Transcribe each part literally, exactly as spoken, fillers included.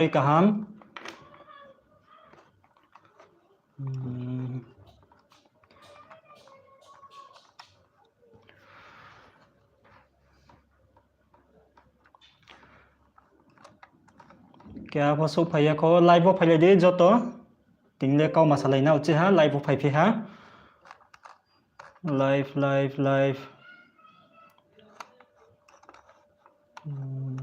Sarui kaham. Hmm. Keha pho souhphai ya kho, live wo phailai di joto. Tini le kauma salai na uchih ha, live wo phaiphi ha. Live, live, live. Hmm.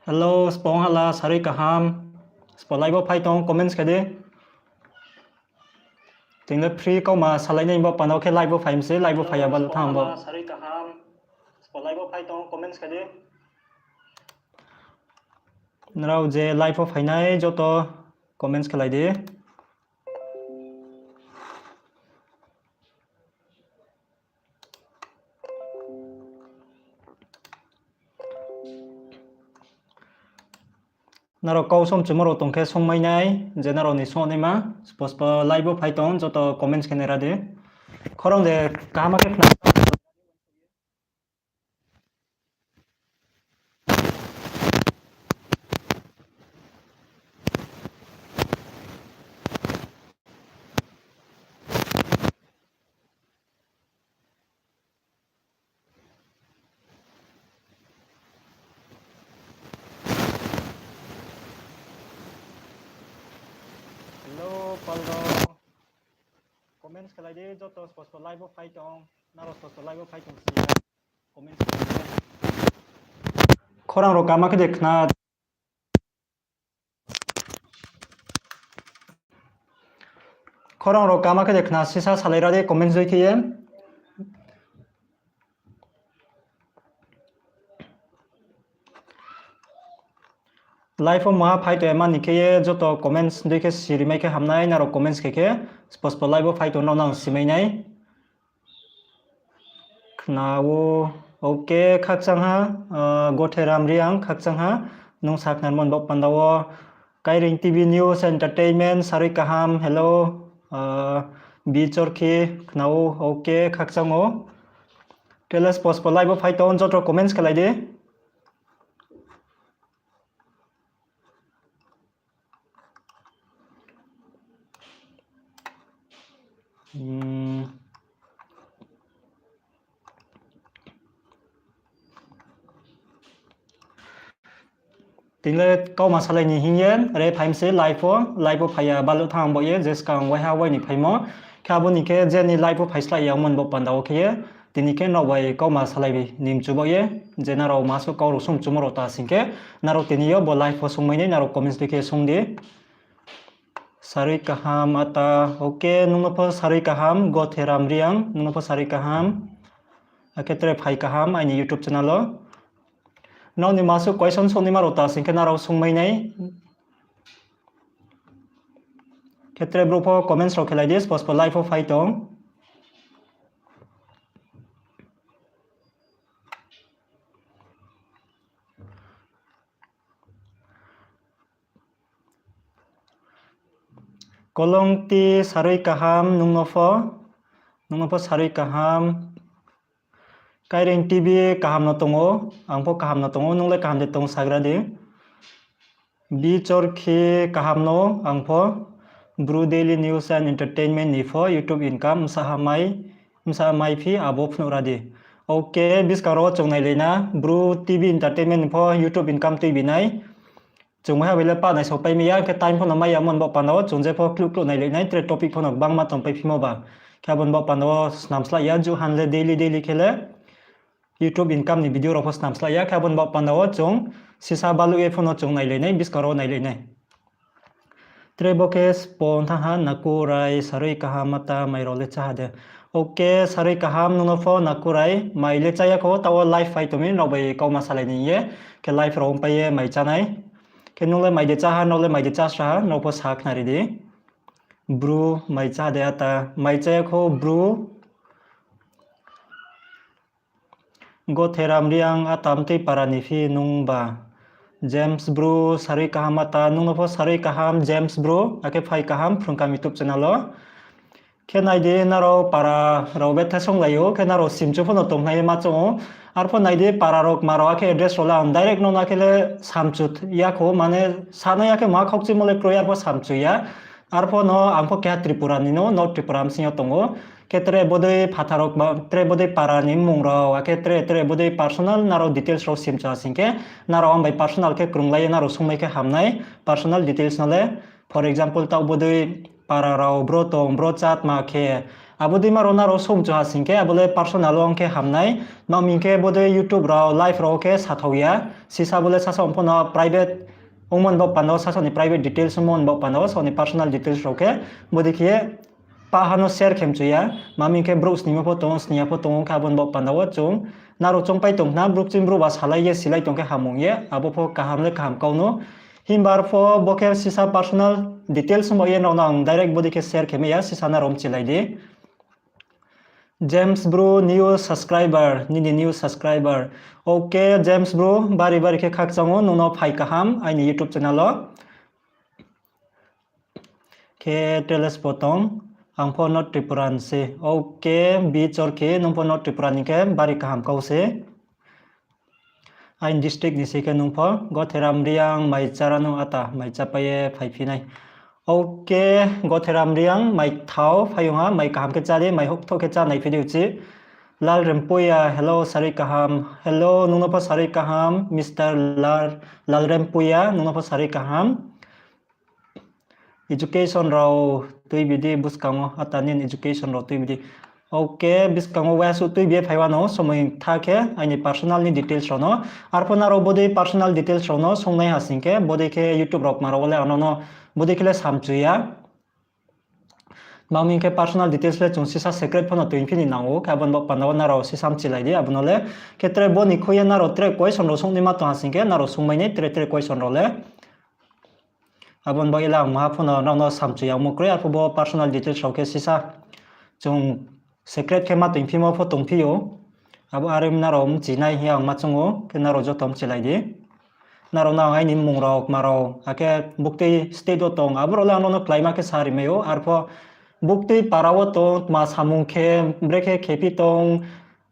Hello, sbo ong hala, sarui kaham. Sbo live wo phai tong, comments khe di. Tini le free kauma salai nai bo panda wo khe live wo phai mi se, live wo phai ya baluh thanng bo. Nrao je live wo phainai joto comments khelai di. Nrao kau somchumo rao tong khe sungmai nai, je nrao ni sungnaima, sbo sbo live wo phai tong, joto comments khe naira di. Khorang de kaham khe khna. Hello, pal rao. Comments khelai di, joto sbo sbo live wo phai tong, nrao sbo sbo live wo phai tong si ya. Comments khelai di. Khorang rao kaham khe de khna. Khorang rao kaham khe de khna sisa salai ra di comments dei khe ye. Live wo maha phai tong ya mani khe ye joto comments dei khe sirimai khe hamnai, nrao comments khe khe sbo sbo live wo phai tong nrao nang simai nai. Khna ou, okay, khakchang ha, ah, Gotheram Reang, khakchang ha, nung sa khna mon bo panda wo, Kairing T V News Entertainment, sarui kaham, hello, ah, Bichorkhi, khna ou, okay, khakchang ou. Khe le sbo sbo live wo phai tong, joto comments khelai di. Hmm. Tini le kauma salai ni hing ye, re phai mi se live wo, live wo phai ya baluh thanng bo ye, je skang waiha wai ni phaimo. Khe abo ni khe je ni live wo phai slái ya mon bo panda wo khe ye, tini khe nrao bai kauma salai ni mchu bo ye, je nrao masuh kau rao sungchumo rao ta sing khe, nrao tini yo bo live wo sungmai nai, nrao comments dei khe sung di. Sarui kaham ata, okay, nung no pho sarui kaham, Gotheram Reang, nung no pho sarui kaham. Akhe tre phai kaham aini YouTube channel wo. Nrao ni masuh question songnaima rao ta sing khe nrao sungmai nai. Khe tre brouh pho comments rao khelai di, sbo sbo live wo phai tong. Kolongti sarui kaham, nung no pho, nung no pho sarui kaham. Kairing T V kaham no tong ou, ang pho kaham no tong ou, nung le kaham de tong sagra di. Bichorkhi kaham no, ang pho Bru Daily News and Entertainment ni pho YouTube income bsa ha mai, bsa ha maiphi abo phnuh ra di. Okay, buskang rao chung nailai na, Bru T V Entertainment ni pho YouTube income tuibi nai. Chung waiha bai le pa naisaopai mi ya, khe time pho no mai ya mon bo panda wo, chung je pho kluh kluh nailai nai, tre topic pho no gbangma tongpai phimo ba. Khe abo ni bo panda wo snam slái ya, juh han le daily daily khe le YouTube income ni video rao pho snam slái ya, khe abo ni bo panda wo chung sisa baluh ye pho no chung nailai nai, buskang rao nailai nai. Tre bo khe sbo ong thanng ha, nakurai sarui kaham ata mai rao le chá ha de. Okay, sarui kaham, nung no pho nakurai mai le chá ya kho, taoh wo live phai tong mi, nrao bai kauma salai ni ye, khe live rao ongpai ye mai chá nai. Khe nung le mai de chá ha, nrao le mai de chá sra ha, nrao pho sa khnari di. Bru, mai chá de ata, mai chá ya kho bru. Gotheram Reang, ata mtui para ni phi nung ba. James Bru, sarui kaham ata, nung no pho sarui kaham, James Bru, akhe phai kaham, Phrung Kaham YouTube channel wo. Khe nai di, nrao para rao betha songlai ou, khe nrao simchu pho no tongnai ye ma choung ou. Arpho nai di, para rao kma rao, akhe address rao le ang direct no na khe le samchu ya kho, mane sanai ya khe ma khaukchimo le kroi, arpho samchu ya. Arpho no ang pho keha Tripura ni no, North Tripura bsing yo tong ou. Khe tre bodei phathar rao kma, tre bodei para ni mmung rao, akhe tre, tre bodei personal nrao details rao simchu ha sing khe, nrao ang bai personal khe krunglai ye nrao sungmai khe hamnai, personal details no le. For example, taoh bodei para rao bro tong, bro chatma khe, abo dei ma rao nrao sungchu ha sing khe, abo le personal wo ang khe hamnai. Tma hing khe bodei YouTube rao, live rao khe sathao ya. Sisa bo le sasa ong pho no private ongmo ni baoh panda wo, sasa ni private details ongmo ni baoh panda wo, sasa ni personal details rao khe bodei khe ye paha no share khe mchu ya. Tma hing khe brouh sningmo pho tong ou, sning ya pho tong ou, khe abo ni baoh panda wo chung nrao choungpai tong khna, brouh kching brouh ba salai ye, silai tong khe hamung ye, abo pho kaham le kaham kau no. Himba arpho bo khe sisa personal details ongmo ye nrao no ang direct bodei khe share khe mai ya, sisa nrao mchilai di. James Bru, new subscriber, nini new subscriber. Ok, James Bru, bari bari khe khakchang ou, nung no phai kaham aini YouTube channel wo. Khe teles pho tong, ang pho North Tripura ni se. Ok, B Chorkhi, nung pho North Tripura ni khe bari kaham kau se. Aini district ni se khe nung pho, Gotheram Reang, mai chá ra no ata, mai chápai ye phaiphi nai. Ok, Gotheram Reang, mai thao phai ong ha, mai kaham khe chá di, mai houhthoh khe chá nai phi di uchi. Lal Rempuia, hello, sarui kaham. Hello, nung no pho sarui kaham, Mister Lal, Lal Rempuia, nung no pho sarui kaham. Education rao tuibi di buskang wo, ata nini education rao tuibi di. Ok, buskang wo waiha suh tuibi ye phai wano, somoi tha khe aini personal ni details rao no. Arpho nrao bodei personal details rao no sungnai ha sing khe, bodei khe YouTube rao kma rao wo le ang no bodei khe le samchu ya. Tma hing khe personal details le chung sisa secret pho no tuiphi ni nang ou, khe abo ni baoh panda wo nrao sisa mchilai di, abo no le. Khe tre bo ni khui ye nrao tre question rao sungnaima tong ha sing khe, nrao sungmai nai tre tre question rao le. Abo ni baoh ye le ang maha pho no nrao no samchu ya ongmo kroi, arpho bo personal details rao khe sisa chung secret khe ma tuiphimo pho tongphi ou. Abo are nrao mchinai hing ye ang ma choung ou, khe nrao joto mchilai di. Nrao no ang aini mmung rao, kma rao, akhe buktui state wo tong, abo rao le ang nrao no kláima khe sa rimai ou, arpho buktui para wo tong, tma samung khe, brekhe khephi tong,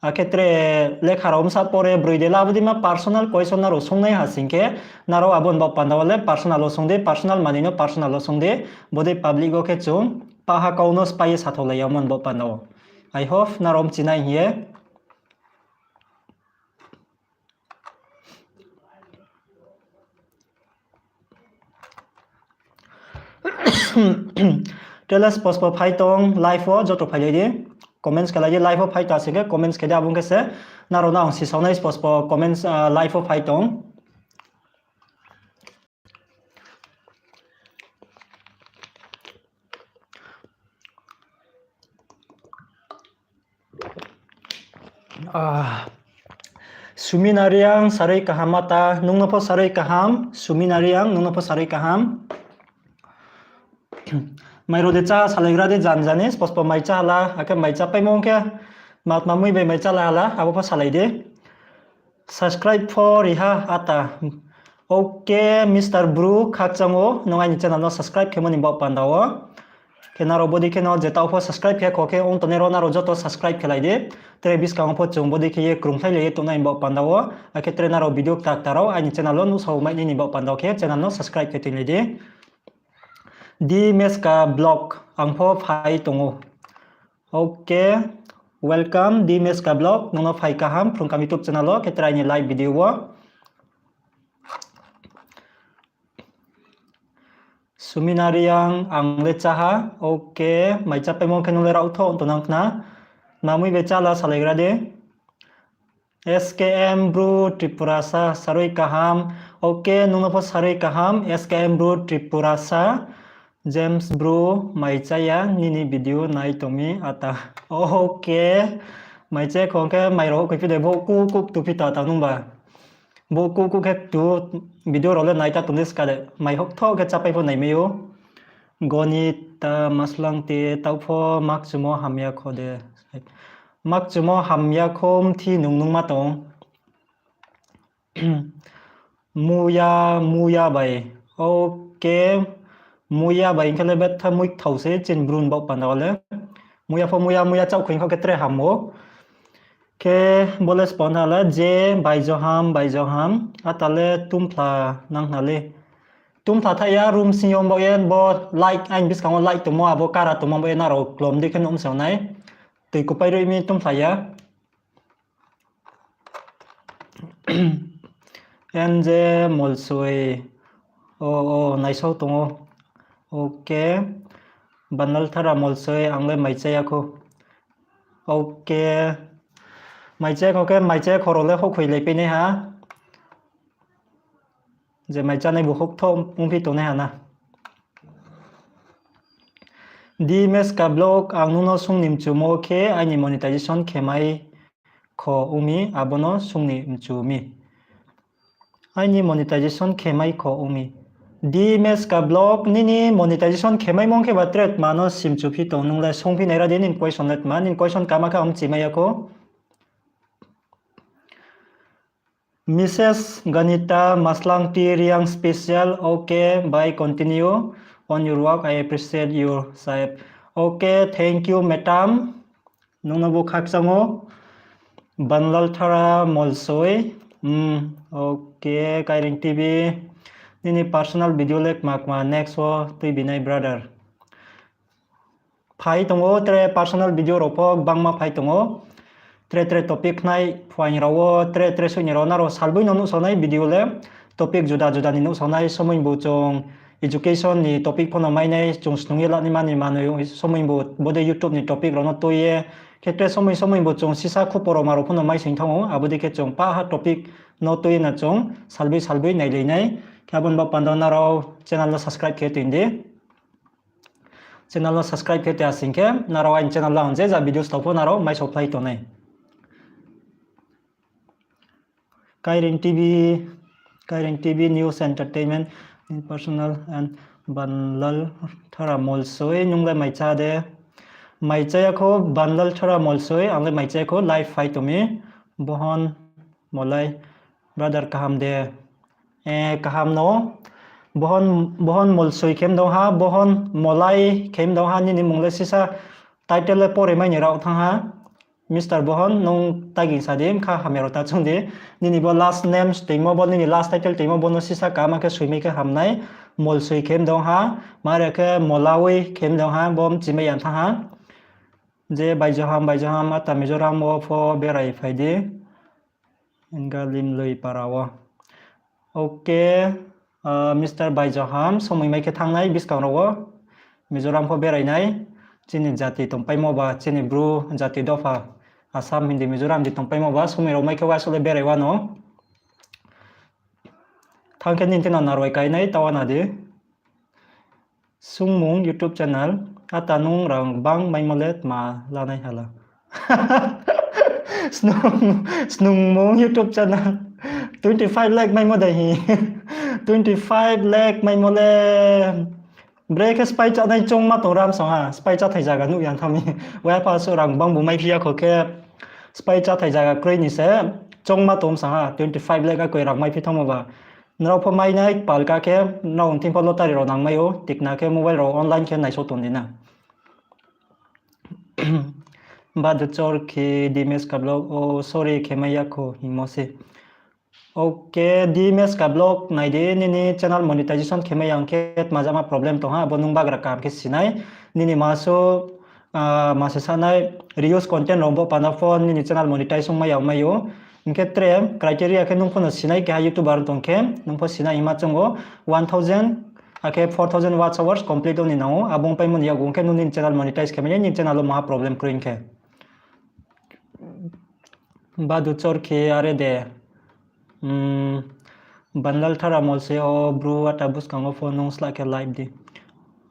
akhe tre lekha rao bsa pore, broi de la, abo dei ma personal question nrao sungnai ha sing khe, nrao abo ni baoh panda wo le personal wo sung di, personal manoi no personal wo sung di, bodei public wo khe chung paha kau no sphái ye sathaolai ya abo ni baoh panda wo. I hope nrao mchinai hing ye. Tele spo spo phai tong, live wo joto phailai di. Comments khelai di, live wo phai tong sing khe comments khe di, abo ong khe se nrao no ang sisaonai spo spo comments, ah, live wo phai tong. Ah. Sumina Reang, sarui kaham ata, nung no pho sarui kaham, Sumina Reang, nung no pho sarui kaham. Mai rao de chá salaigra de jan jani, spo spo mai chá hala, akhe mai chápaimo ong khe, ma tma mui bai mai chá la hala, abo pho salai di. Subscribe pho riha ata. Ok, Mister Bru, khakchang ou, nung aini channel no subscribe khemo ni baoh panda wo. Khe nrao bodei khe no je taoh pho subscribe khe kho khe ong tongnai rao nrao joto subscribe khelai di. Tre buskang wo pho chung bodei khe ye krungkhlailai ye tongnai ni baoh panda wo. Akhe tre nrao video kta kta rao aini channel wo nuhsao mai nai ni baoh panda wo khe channel no subscribe khe toilai di. Di Meska Vlog, ang pho phai tong ou. Ok, welcome Di Meska Vlog, nung no phai kaham Phrung Kaham YouTube channel wo, khe tre aini live video wo. Sumina Reang, ang le chá ha. Ok, mai chápaimo khe nung le rao tho tongnang khna. Tma mui bai chá la salaigra de. S K M Bru Tripurasa, sarui kaham. Ok, nung no pho sarui kaham, S K M Bru Tripurasa. James Bru, mai chá ya, nini video nai tong mi ata. Ok, mai chá kho khe mai rao khuiphi de, bo kuh kuh ktuphi ta ta nung ba. Bo kuh kuh khe ktu video rao le nai ta tong di ska de, mai houhthoh khe chápai pho naimai ou. Gonita Maslangti, taoh pho makchumo hamya kho de. Makchumo hamya kho mthi nung nungma tong. Muya, muya bai. Okay. Muya bai hing khe le betha muithao se chini brun baoh panda le. Muya pho muya, muya chaoh khuing kho khe tre ham o. Khe bo le spon ha le je baijoham, baijoham. Ata le tumphla nang na le. Tumphla tha ya room sing yo baoh ye bo light, aini buskang wo light tongmo, abo kara tongmo baoh ye nrao klom di khe nuh msao nai. Tui kupai roi mi tumphla ya. N J Molsoi. O, o, naisao tong ou. Okay. Banalthara Molsoi, ang le maichaya kho. Okay. Maichaya kho khe, maichaya kho rao le houhkhoi lai pai nai ha. Je maichanai bu houhthoh ongphi tongnai ha na. D M S ka vlog, ang nung no sung ni mchumo khe aini monetization khemai kho ong mi, abo no sung ni mchu mi. Aini monetization khemai kho ong mi. D M S ka vlog, nini monetization khemaimo ong khe ba tre tma no simchu phi tong, nung le sungphi nai ra di, nini question le tma, nini question kama khe ang mchimai ya kho. Missus Ganita Maslangti, Reang special, okay, bye, continue on your work, I appreciate your side. Okay, thank you, madam. Nung no bo khakchang ou. Banlalthara Molsoi. Hmm, okay, Kairing T V. Nini personal video le kma kma next wo tuibinai brother. Phai tong ou, tre personal video rao pho gbangma phai tong ou. Tre tre topic khnai phuaing rao wo, tre tre suini rao nrao salboi no nuhsao nai video le. Topic juda juda ni nuhsao nai, somoi bu chung education ni topic pho no mai nai, chung snung ye la ni mani manoi somoi bu bodei YouTube ni topic rao no tui ye. Khe tre somoi somoi bu chung sisa khupor rao ma rao pho no mai sing thanng ou, abo dei khe chung paha topic no tui ye no chung salboi salboi nailai nai. Khe abo ni baoh panda nrao channel no subscribe khe toing di. Channel no subscribe khe tei asing khe, nrao aini channel la ang je ja video stao pho nrao mai sophlai tongnai. Kairing T V, Kairing T V News Entertainment, personal and Banlalthara Molsoi, nung le maicha de? Maichaya kho Banlalthara Molsoi, ang le maichaya kho live phai tong mi, Bohon Molai, brother kaham de? Eh, kaham no. Bohon, Bohon Molsoi khe mdong ha, Bohon Molai khe mdong ha, nini mung le sisa title le pore mai ni rao thanng ha. Mister Bohon, nung taging sa di, mkha hamya rao ta chung di. Nini bo last name toingmo bo, nini last title toingmo bo no sisa kama khe soimai khe ham nai. Molsoi khe mdong ha, mare khe Molawi khe mdong ha, bo mchimai ya thanng ha. Je Baijoham, Baijoham, ata Mizoram wo pho berai phai di. Engalim Lui para wo. Okay, Mister Baijoham, somoi mai khe thanngnai buskang rao wo. Mizoram pho berai nai. Chini jati tongpaimo ba, chini Bru jati dopha. Assam, Hindi, Mizoram di tongpaimo ba, somoi rao mai khe uaingsouh le berai wano. Thanng khe nini thing no narwai kai nai, taoh na di. Sungmung YouTube channel, ata nung rang bang maimo le tma lanai hala. Snung, Snungmung YouTube channel, twenty five lakh maimo dei hi. Twenty five lakh maimo le. Bre khe spái chánai choungma tong ram song ha, spái cháthai zaga nuh ya thanng mi. Waiha pha suh rang bang bu maiphi ya kho khe, spái cháthai zaga kroi ni se choungma tong sa ha, twenty five lakh akoi rang maiphi thanngmo ba. Nrao pho mai nai kpal ka khe, nrao thing pho lottery rao nangmai ou, tikna khe mobile rao online khe naisao tong di na. Badu Chorkhi, Dimes Kablok, o sorry, khe mai ya kho hingmo se. Okay, Dimes Kablok, nai di, nini channel monetization khe mai ya hing khe tma jama problem tong ha, abo nung bagra kaham khe si nai. Nini masu, mase sanai reuse content rao bo panda pho nini channel monetize ong mai ya, ong mai ou. Hing khe tre criteria khe nung pho no si nai, keha YouTuber tong khe nung pho si nai hima choung ou, one thousand akhe four thousand watch hours complete ong ni nang ou, abo ong paimo ni yakgu khe nung nini channel monetize khe mai ya, nini channel wo maha problem kroi hing khe. Badu Chorkhi are de. Banlal Thara Molsoi o bru ata buskang wo pho nung sla khe live di.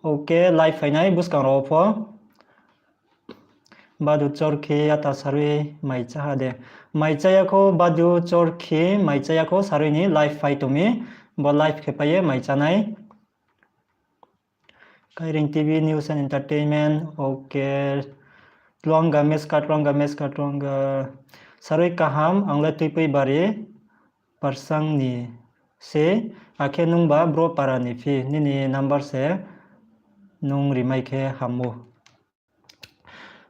Okay, live phai nai buskang rao pho. Badu Chorkhi ata sarui mai chá ha de. Mai chá ya kho Badu Chorkhi, mai chá ya kho sarui ni live phai tong mi. Bo live khe pai ye mai chá nai. Kairing T V News and Entertainment, okay. Tluanga Meska, Tluanga Meska, Tluanga. Sarui kaham, ang le Tuipuibari Parsang ni se, akhe nungba bro para ni phi, nini number se nung rimai khe hammo.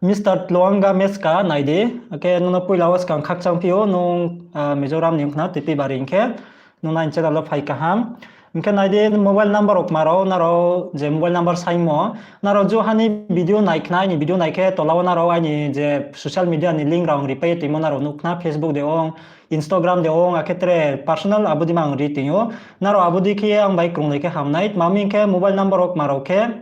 Mister Tluanga Meska, nai di. Akhe nung no poila wo skang khakchang phi ou, nung, ah, Mizoram ni ong khna, Tuipuibari hing khe, nung nai channel wo phai kaham. Hing khe nai di, mobile number rao kma rao, nrao je mobile number saingmo, nrao jo hani video nai khna, aini video nai khe, tola wo nrao aini je social media ni link rao ang ripai ye tongmo nrao nuh khna, Facebook de ong, Instagram de ong, akhe tre personal abo dei ma ang ri tong ou. Nrao abo dei khe ang bai krunglai khe ham nai, tma hing khe mobile number rao kma rao khe,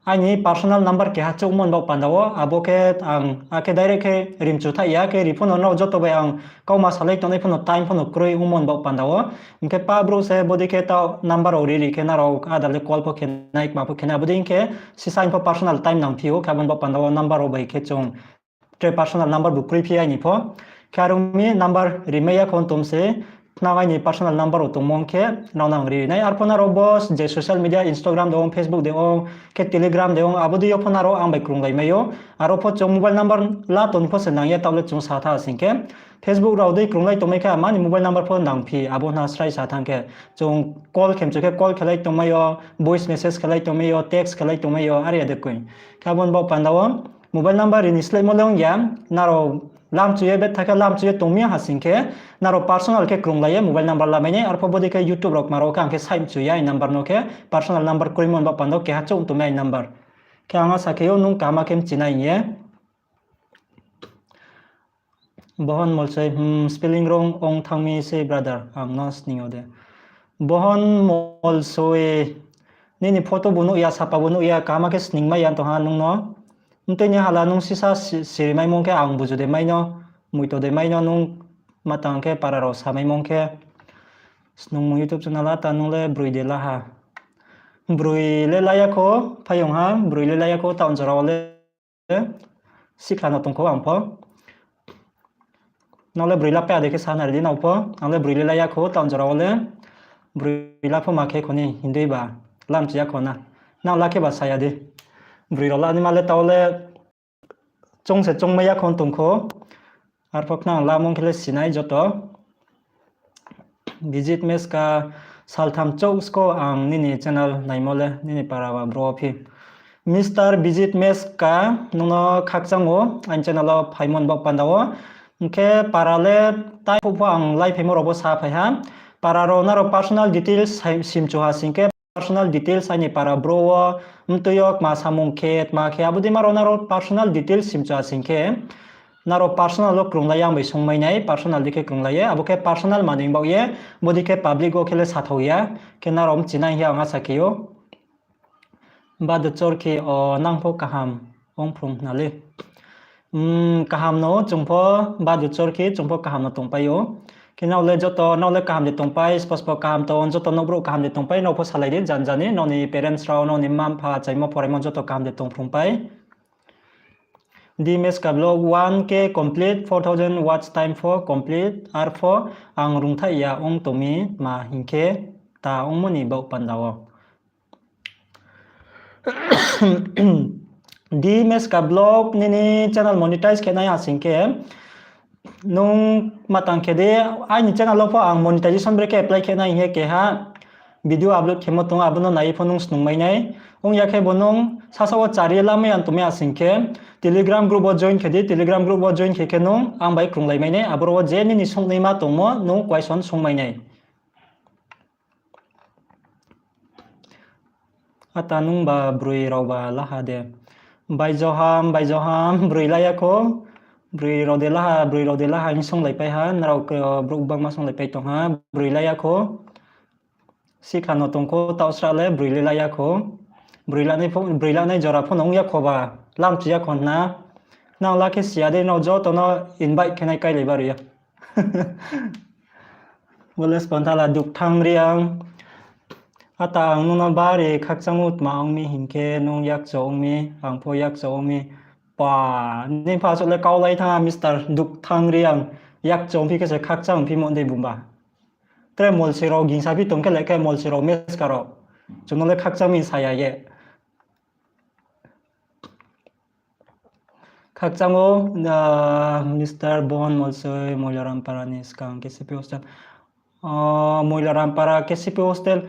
aini personal number keha chouhmo ni baoh panda wo, abo khe ang akhe direct khe rimchu thaih ya, khe ri pho no nrao joto bai ang kauma salai tongnai pho no time pho no kroi ongmo ni baoh panda wo. Hing khe pa brouh se bodei khe taoh number rao ri ri khe nrao ada le call pho khe nai, kma pho khe nai, abo dei hing khe sisa hing pho personal time nang phi ou, khe abo ni baoh panda wo number rao bai khe chung tre personal number bu kroi phi aini pho. Khe aro mi number rimai ya khon tong se, khna aini personal number rao tongmo hing khe nrao nang ri nai. Arpho nrao bo je social media, Instagram de ong, Facebook de ong, khe Telegram de ong, abo dei yo pho nrao ang bai krunglai mai ou. Aro pho chung mobile number la tong pho se nang ya, taoh le chung sa tha sing khe. Facebook rao dei krunglai tongmai khe, mani mobile number pho nang phi, abo hna srai sa thanng khe. Chung call khe mchu khe call khelai tongmai ou, voice message khelai tongmai ou, text khelai tongmai ou, are ya de koi. Khe abo ni baoh panda wo, mobile number ri ni sleihmo le ong ya, nrao lamchu ye, betha khe lamchu ye tong mi ha sing khe, nrao personal khe krunglai ye mobile number lamai nai, arpho bodei khe YouTube rao kma rao khe ang khe saih mchu ya, aini number no khe personal number kroimo ni baoh panda wo keha chouh tong mi aini number. Khe ang asa khe ou nung kaham khe mchi nai hing ye. Bohon Molsoi, hmm, spelling wrong ong thanng mi se brother, ang no sning yo de. Bohon Molsoi, nini photo bu nuh ya, sapa bu nuh ya, kaham khe sningmai ya tong ha nung no. Mtui ni hala nung sisa si-, sirimaimo khe ang buju de mai no, muito de mai no, nung matang khe para rao samaimo khe. Snungmung YouTube channel a ta nung le broi de la ha. Broi le la ya kho, phaiyong ha, broi le la ya kho, taoh jora wo le. Sikhla no tong kho ang pho. Nrao le broi la pai ya de khe sa nai ri di nrao pho. Ang le broi le la ya kho, taoh jora wo le. Broi la pho ma khe kho ni hindui ba. Lamchu ya kho na. Nang la khe ba sa ya di. Broi rao la naima le taoh le. Choung se choungmai ya kho tong kho. Arpho khnang lamung khe le sinai joto. Bijit Meska, saltham chouh sko ang nini channel naimo le, nini para ba bro phi. Mister Bijit Meska, nung no khakchang ou, aini channel wo phaimo ni baoh panda wo. Hing khe para le tai phuh pho ang lai phaimo rao bo sa phai ha. Para rao nrao personal details sai-, simchu ha sing khe personal details aini para bro wo, mtui yo kma samung khe, tma khe, abo dei ma rao nrao personal details simchu ha sing khe, nrao personal wo krunglai ye ang bai sungmai nai, personal dei khe krunglai ye, abo khe personal manoi baoh ye, bodei khe public wo khe le sathao ya, khe nrao mchi nai hing ye ang asa khe ou. Badu Chorkhi, o, nang pho kaham ong phrung khna le. Hmm, kaham no chung pho, Badu Chorkhi, chung pho kaham no tongpai ou. Khe nrao le joto, nrao le kaham de tongpai, spo spo kaham tong, joto nouhbrouh kaham de tongpai, nrao pho salai di, jan jani, nrao ni parents rao, nrao ni mma mpha, achaimo phoraimo joto kaham de tong phrungpai. Di Meska vlog one K complete, four thousand watch time pho complete, arpho ang rungthaih ya ong tong mi, tma hing khe, ta ongmo ni baoh panda wo. Di Meska vlog nini channel monetize khe nai ha sing khe, nung matang khe di, aini channel wo pho ang monetization brekhe apply khe nai hing ye keha video upload khemo tong, abo no nai ye pho nung snungmai nai. Ong ya khe bo nung sasa wo chari ye lamai ya tongmai ha sing khe, Telegram group wo join khe di, Telegram group wo join khe khe nung ang bai krunglai mai nai, aboro wo je nini sungnaima tongmo nung question sungmai nai. Ata nung ba broi rao ba la ha de. Baijoham, Baijoham, broi la ya kho. Broi rao de la ha, broi rao de la ha hing ye sunglaipai ha, nrao khe, brouh gbangma sunglaipai tong ha, broi la ya kho. Sikhla no tong kho, taoh srah le broi le la ya kho. Broi lanai pho, broi lanai jora pho no ong ya kho ba, lamchu ya kho hna. Nang la khe si ya de, nrao joto no invite khe nai kailai bari ya. Bo le spontala Dukthanng Reang. Ata ang nung no bari khakchang ou, tma ong mi hing khe nung yakcho ong mi, ang pho yakcho ong mi. Pa, nini pha suh le kaulai thanng ha, Mister Dukthanng Reang. Yakcho ongphi khe se khakchang ongphi mo dei bumba. Tre molsi rao gingsa phi tong khe le khe molsi rao meska rao. Chung no le khakchang mi sa ya ye. Khakchang o, ah, Mister Bohon Molsoi, Moiloram para ni skang K C P hostel. Ah, Moiloram para K C P hostel.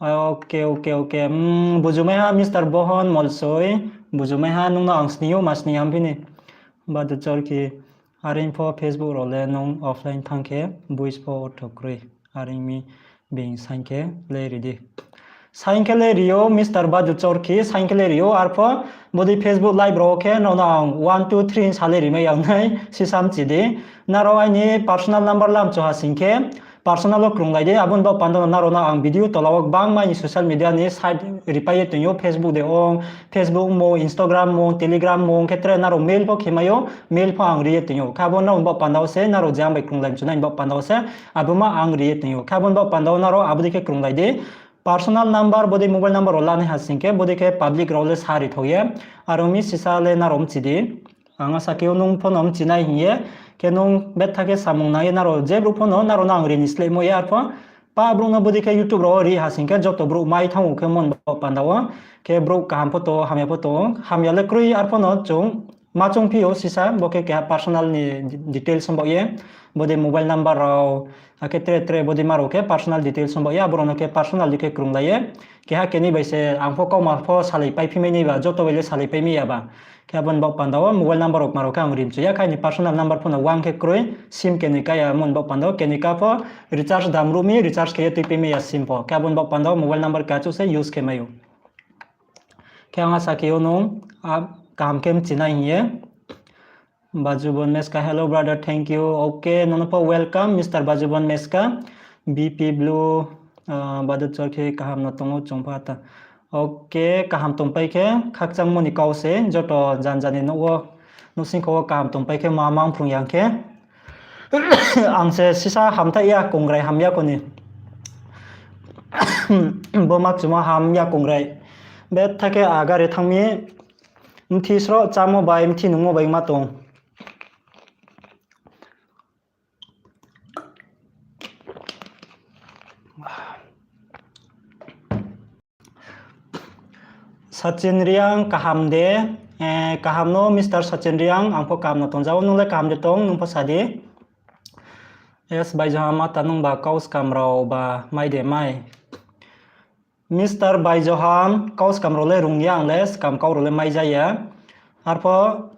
Ah, okay, okay, okay. Hmm, bujumai ha Mister Bohon Molsoi, bujumai ha nung no ang sning ou, ma sning ya phi ni. Badu Chorki, are pho Facebook rao le nung offline thanng khe, buis pho ortho kroi. Are mi being saing khe le ri di. Saing khe le ri ou, Mister Badu Chorki, saing khe le ri ou, arpho bodei Facebook live rao khe nrao no ang one, two, three sa le ri mai ya nai, sisa mchi di. Nrao aini personal number lamchu ha sing khe, personal wo krunglai di, abo ni baoh panda wo nrao no ang video tola wo gbangma aini social media ni site ripai ye toing ou, Facebook de ong, Facebook mung, Instagram mung, Telegram mung, khe tre nrao mail pho khe mai ou, mail pho ang ri ye toing ou. Khe abo nrao ni baoh panda wo se, nrao je ang bai krunglai mchu nai ni baoh panda wo se, abo ma ang ri ye toing ou. Khe abo ni baoh panda wo nrao abo dei khe krunglai di. Personal number, bodei mobile number rao lanai ha sing khe, bodei khe public rao le sa ri thao ye. Are ong mi sisa le nrao mchi di. Ang asa khe ou nung pho no mchi nai hing ye. Khe nung betha khe samung nang ye nrao je brouh pho no, nrao no ang ri ni sleimo ya arpho. Pa brouh no bodei khe YouTube rao ri ha sing khe, joto brouh mai thanng ou khe mon baoh panda wo. Khe brouh kaham pho tong, hamya pho tong, hamya le kroi arpho no chung ma choung phi ou sisa, bo khe keha personal ni details ong baoh ye, bodei mobile number rao, akhe tre tre bodei ma rao khe personal details ong baoh ye, abo rao no khe personal di khe krunglai ye, keha kenoi bai se ang pho kauma pho salaipai phi mai nai ba, joto bai le salaipai mai ya ba. Khe abo ni baoh panda wo mobile number rao kma rao khe ang ri mchu ya, khe aini personal number pho no uang khe kroi, sim kenoi ka ya, abo ni baoh panda wo kenoi ka pho recharge dam ruh mi, recharge khe ye tuipai mai ya sim pho. Khe abo ni baoh panda wo mobile number kachouh se use khe mai ou. Khe ang asa khe ou nung, ah, kaham khe mchi nai hing ye. Bajubon Meska, hello brother, thank you. Okay, nono pho welcome, Mister Bajubon Meska. B P Blue, ah, Badu Chorki kaham no tong ou chung pha ta. Okay, kaham tongpai khe, khakchangmo ni kau se, joto jan jan ni nouh wo, nouhsingkho wo kaham tongpai khe, ma mang phrung yang khe. Ang se sisa hamthaih ya, kongrai ham ya kho ni. Bo ma kchumo ham ya kongrai. Betha khe agare thanng mi, mthi sroh chámo bai, mthi nungmo bai ma tong. Sachin Reang kaham de, eh, kaham no Mister Sachin Reang, ang pho kaham no tongja ou, nung le kaham de tong, nung pho sa di. Yes, Baijoham, ata nung ba kau skam rao ba mai de mai. Mister Baijoham, kau skam rao le rung ya ang le, skam kau rao le mai ja ya. Arpho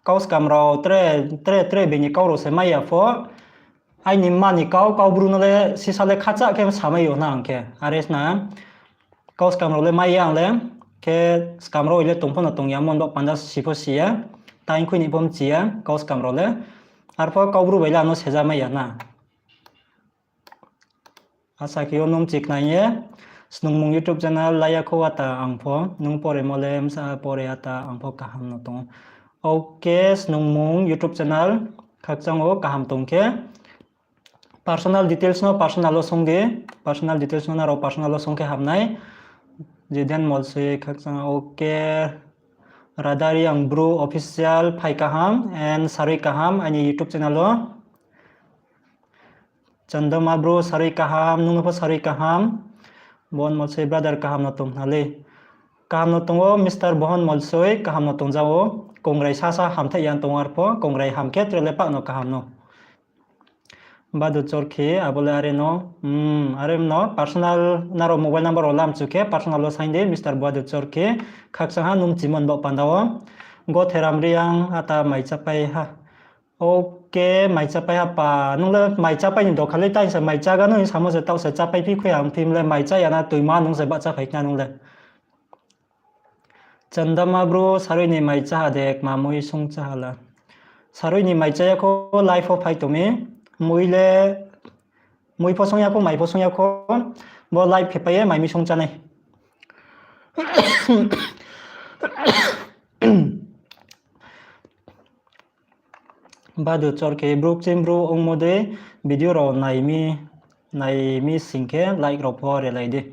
kau skam rao tre, tre, tre bini kau rao se mai ya pho. Aini mma ni kau, kau bru no le sisa le khacha khe samai yo na ang khe. Are sna, kau skam rao le mai ya ang le, khe skam rao le tong pho no tong ya, mon baoh panda si pho si ya. Taing khui ni pho mchi ya, kau skam rao le. Arpho kau bru bai le ano seja mai ya na. Asa khe ou nung chiknai ye, Snungmung YouTube channel laya kho ata ang pho, nung poremo le bsa pore ata ang pho kaham no tong ou. Okay, Snungmung YouTube channel, khakchang ou kaham tong khe. Personal details no personal wo sung di, personal details no nrao personal wo sung khe ham nai. Jiden Molsoi khakchang, okay. Radari ang bru official phai kaham and sarui kaham aini YouTube channel wo. Chandama bru sarui kaham, nung no pho sarui kaham. Bon Molsoi brother kaham no tong na le. Kaham no tong ou Mister Bohon Molsoi, kaham no tongja ou. Kongrai sasa hamthaih ya tong arpho, kongrai ham khe tre le pah no kaham no. Badu Chorki, abo le are no, hmm, are no, personal, nrao mobile number rao lamchu khe, personal wo saing di, Mister Badu Chorki, khakchang ha nung chimon baoh panda wo. Gotheram Reang, ata mai chápai ha. Okay, mai chápai ha pa. Nung le mai chápai ni dokha le taing se mai chága no hing samo se taoh se chápai phi khui ang phim le mai chá ya na toima nung se bahcha phai khna nung le. Chandama bru, sarui ni mai chá ha de, kma mui sung chá ha la. Sarui ni mai chá ya kho live wo phai tong mi. Mui le, mui pho sung ya kho, mai pho sung ya kho. Bo live khe pai ye mai mi sung chá nai. Badu Chorki, bru kching bru ongmo dei video rao nai mi, nai mi sing khe like rao pho relai di.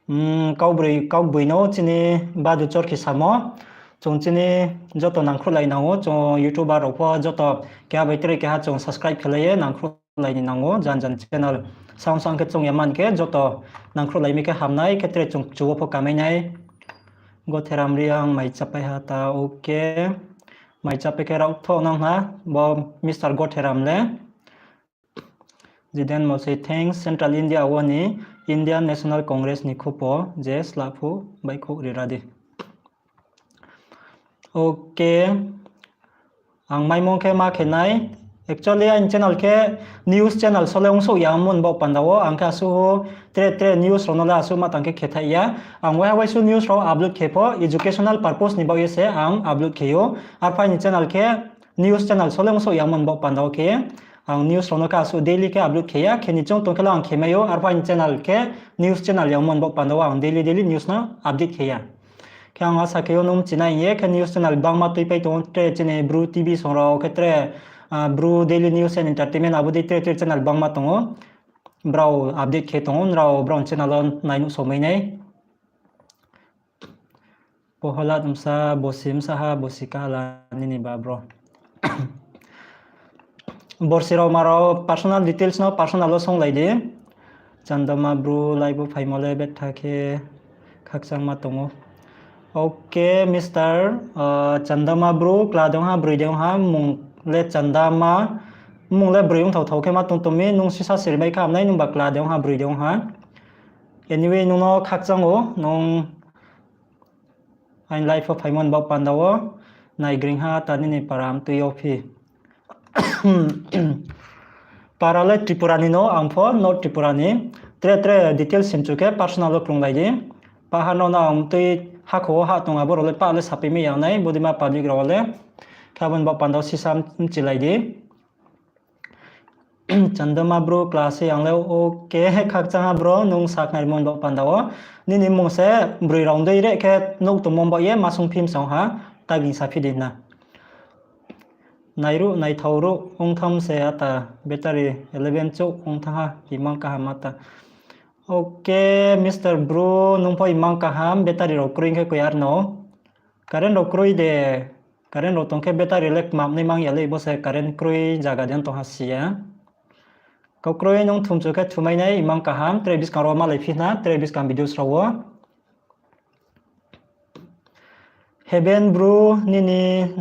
Hmm, kaubroi, kaugboi no chini Badu Chorki samo. Chung chini joto nangkhruhlai nang ou, chung YouTuber rao pho joto keha bai tre keha chung subscribe khelai ye nangkhruhlai ni nang ou, jan jan channel. Sang sang khe chung ya man khe joto nangkhruhlai mi khe hamnai, khe tre chung kchu wo pho kamai nai. Gotheram Reang mai chápai ha ta, okay. Mai chapai khe rao thoh nang ha, bo Mister Gotheram le. Jiden Molsoi, thanks, Central India wo ni Indian National Congress ni khupo je slaphu baihkhouh ri ra di. Okay. Ang maimung khe ma khe nai. Actually, aini channel khe news channel sole ongsouh ya mon baoh panda wo. Ang khe asuh tre tre news rao no le asuh ma tang khe khe thaih ya. Ang waiha waisuh news rao upload khe pho educational purpose ni baoh ye se ang upload khe ou. Arphuh aini channel khe news channel sole ongsouh ya mon baoh panda wo khe ang news rao no khe asuh daily khe upload khe ya. Khe ni choung tong khe le ang khe mai ou. Arphuh aini channel khe news channel ya mon baoh panda wo ang daily daily news no update khe ya. Khe ang asa khe ou nung chinai ye khe news channel bangma tuipai tong ou, tre chini Bru T V song rao khe tre, ah, Bru Daily News and Entertainment abo dei tre tre channel bangma tong ou. Brao update khe tong ou, nrao brao channel wo nai nuh somai nai. Poholat bsa, bosi bsa ha, bosi kaha la nini ba bro. Borsi rao ma rao personal details no personal wo songlai di. Chandama Bru live wo phaimo le betha khe khakchangma tong ou. Okay, Mister, ah, Chandama Bru, kla de ong ha, broi de ong ha, mmung le Chandama, mmung le broi ongthao thao khe ma tong tong mi, nung sisa siri mai kha hamnai, nung ba kla de ong ha, broi de ong ha. Anyway, nung no khakchang ou, nung aini live wo phaimo ni baoh panda wo, naigring ha ta nini para mtui yo phi. Para le Tripura ni no, ang pho North Tripura ni. Tre tre details simchu khe personal wo krunglai di. Paha no no ang tui hakho wo ha tong abo rao le pa le sapai mai ya nai, bodei ma public rao le. Khe abo ni baoh panda wo sisa mchilai di. Chandama Bru, kla se ang le, okay, khakchang ha bro, nung sakhnari mon baoh panda wo. Nini mmung se broi rao dei re khe nouh tongmo baoh ye ma sung phim song ha, taging sa phi di na. Nairuh, naithao ruh, ongtham se ata, battery eleven chouh ongthang ha, imang kaham ata. Okay, Mister Bru, nung pho imang kaham, battery rao kroi khe koi ar no. Current rao kroi de, current rao tong khe battery le kmamnai mang ya le, bo se current kroi zaga de tong ha si ya. Kau kroi nung thumchu khe thumai nai, imang kaham, tre buskang rao malai phi na, tre buskang videos rao wo. Heben Bru, nini,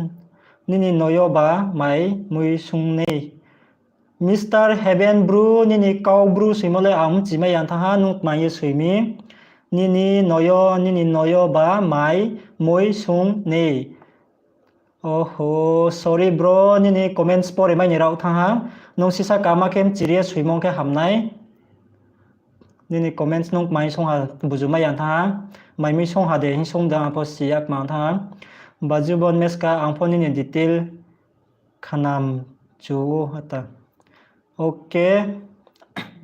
nini noyo ba mai mui sung nei. Mister Heben Bru, nini kau Bru soimo le ang mchimai ya thanng ha, nung tma ye soi mi. Nini noyo, nini noyo ba mai mui sung nei. Oho, sorry bro, nini comments pore mai ni rao thanng ha. Nung sisa kama khe mchiri ye soimo khe hamnai. Nini comments nung mai song ha buju mai ya thanng ha. Mai mui song ha de hing song da ang pho si ya kma thanng ha. Bajubon Meska, ang pho nini detail khanam chu ata. Okay,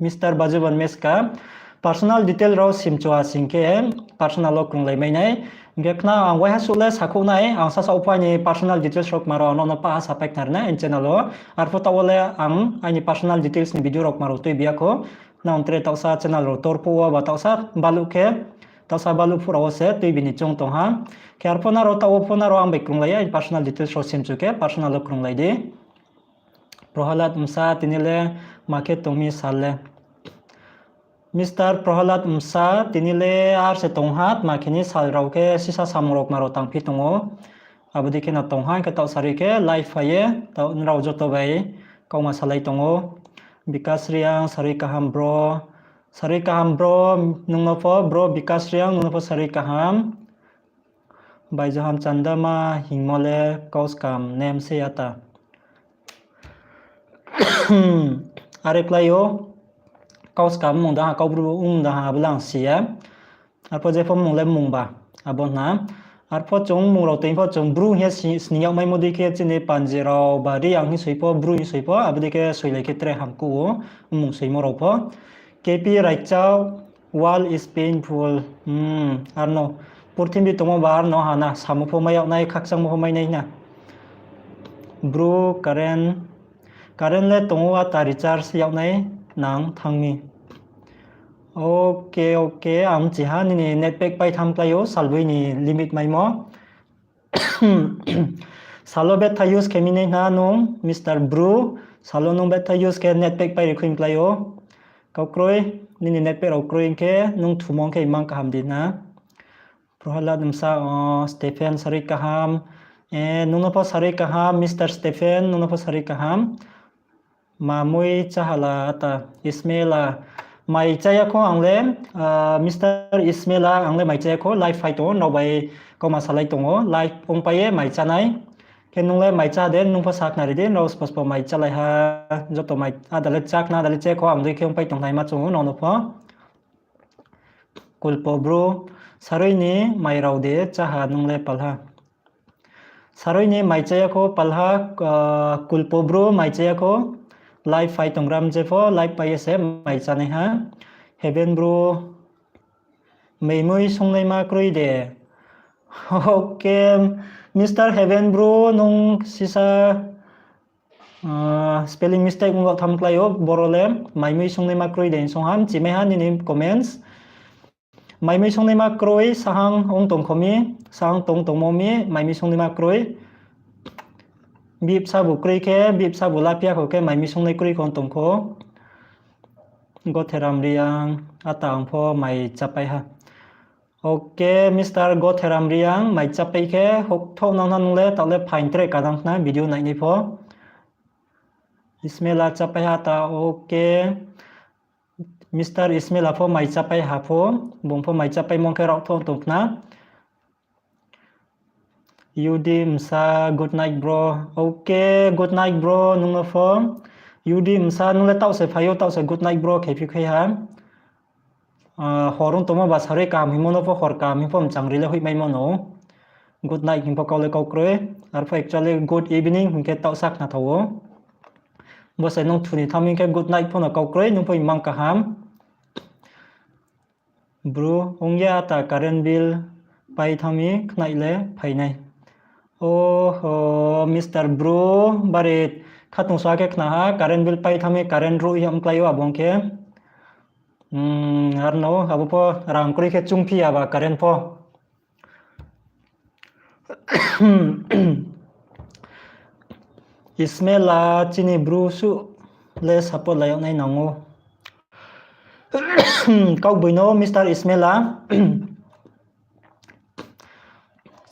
Mister Bajubon Meska, personal detail rao simchu ha sing khe personal wo krunglai mai nai. Hing khe khna ang waiha suh le sakhouh nai, ang sasa upha ni personal details rao kma rao ang no no paha sapai khna ri nai aini channel wo. Arphuh taoh wo le ang aini personal details ni video rao kma rao tuibi ya kho. Nang tre taohsa channel rao tor phuh wo ba taohsa baluh khe, taohsa baluh phuh rao wo se tuibi ni choung tong ha. Khe arphuh nrao taoh wo pho nrao ang bai krunglai ya, aini personal details rao simchu khe personal wo krunglai di. Prohalad Msa, tini le ma khe tong mi sal le? Mister Prohalad Msa, tini le ar se tong ha, tma khe ni sal rao khe sisa samung rao kma rao tangphi tong ou. Abo dei khe no tong ha, hing khe taoh sari khe live phai ye, taoh nrao joto bai kauma salai tong ou. Bikas Reang, sarui kaham bro. Sarui kaham bro, nung no pho bro Bikas Reang, nung no pho sarui kaham. Baijoham Chandama hingmo le kau skam nem se ya ta. Are klái ou, kau skam mung da ha, kau bru ong da ha, abo le ang si ya. Arpho jepho mung le mung ba, abo hna. Arpho chung mung rao toing pho chung bru hing ye si-, sning yag maimo dei khe chini panji rao ba Reang hing soi pho, bru hing soi pho, abo dei khe soilai khe tre hamkuh ou, mung soimo rao pho. K P Raichao, world is painful. Hmm, arno. Purthimbi tongmo ba arno ha na, samo pho mai yag nai, khakchangmo pho mai nai na. Bru current, current le tong ou, ata recharge yag nai nang thanng mi. Okay, okay, ang mchi ha, nini net pack pai tham klái ou, salboi ni limit maimo. Salo betha use khe mi nai hna nung, Mister Bru, salo nung betha use khe net pack pai ri khui klái ou. Kau kroi, nini net pack rao kroi hing khe, nung thumo hing khe imang kaham di hna. Prohalad Msa, o, Stephen, sarui kaham. Eh, nung no pho sarui kaham, Mister Stephen, nung no pho sarui kaham. Ma mui cháhala ata, Ismaila. Mai cháya kho ang le, ah, Mister Ismaila, ang le mai cháya kho, live phai tongo, nrao bai kauma salai tongo, live ongpai ye mai chánai. Khe nung le mai chá de, nung pho sakhnari di, nrao spo spo mai chálai ha, joto mai, ada le chá khna, ada le chá kho, ang dei khe ongpai tongnaima chung ou, nrao no pho. Kulpo bro, sarui ni mai rao de, cháha nung le palha. Sarui ni mai cháya kho palha, ah, Kulpo bro mai cháya kho. Live phai tongram je pho, live pai ye se mai chánai ha. Heaven bro, mai mui songnaima kroi de. Okay, Mister Heaven bro, nung sisa, ah, spelling mistake ongba tham klái ou, boro le mai mui songnaima kroi de, song ha, mchimai ha nini comments. Mai mui songnaima kroi, sahang ong tongkho mi, sahang tong tongmo mi, mai mui songnaima kroi. Bibsa bu kroi khe, bibsa bu lapia kho khe, mai mui songnai kroi kho tongkho. Gotheram Reang, ata ang pho mai chápai ha. Okay, Mister Gotheram Reang, mai chápai khe, houhthoh nang na nung le, taoh le phaing tre ka nang khna, video nainai pho. Ismaila chápai ha ta, okay. Mister Ismaila pho mai chápai ha pho, bung pho mai chápai mong khe raohthoh tong khna. Yudi Msa, good night bro. Okay, good night bro, nung no pho. Yudi Msa, nung le taoh se phai ou, taoh se good night bro khe phi khui ha. Ah, hor ong tongmo ba sarui kaham hingmo no pho, hor kaham hing pho mchangri le hoihmaimo no. Good night hing pho kau le kau kroi. Arpho actually good evening hing khe taoh sa khna thao ou. Bo se nung thuni thanng mi khe good night pho no kau kroi, nung pho imang kaham. Bro, ong ya ta current bill pai thanng mi khnai le phainai. Oho, Mister Bro, bari khatungsung khe khna ha, current bill pai thanng mi current ruh ye mklái ou abo ong khe. Hmm, ar no, abo pho rang kroi khe chungphi ya ba current pho. Ismaila chini bru suh le support lai yag nai nang ou. Kaugboino Mister Ismaila.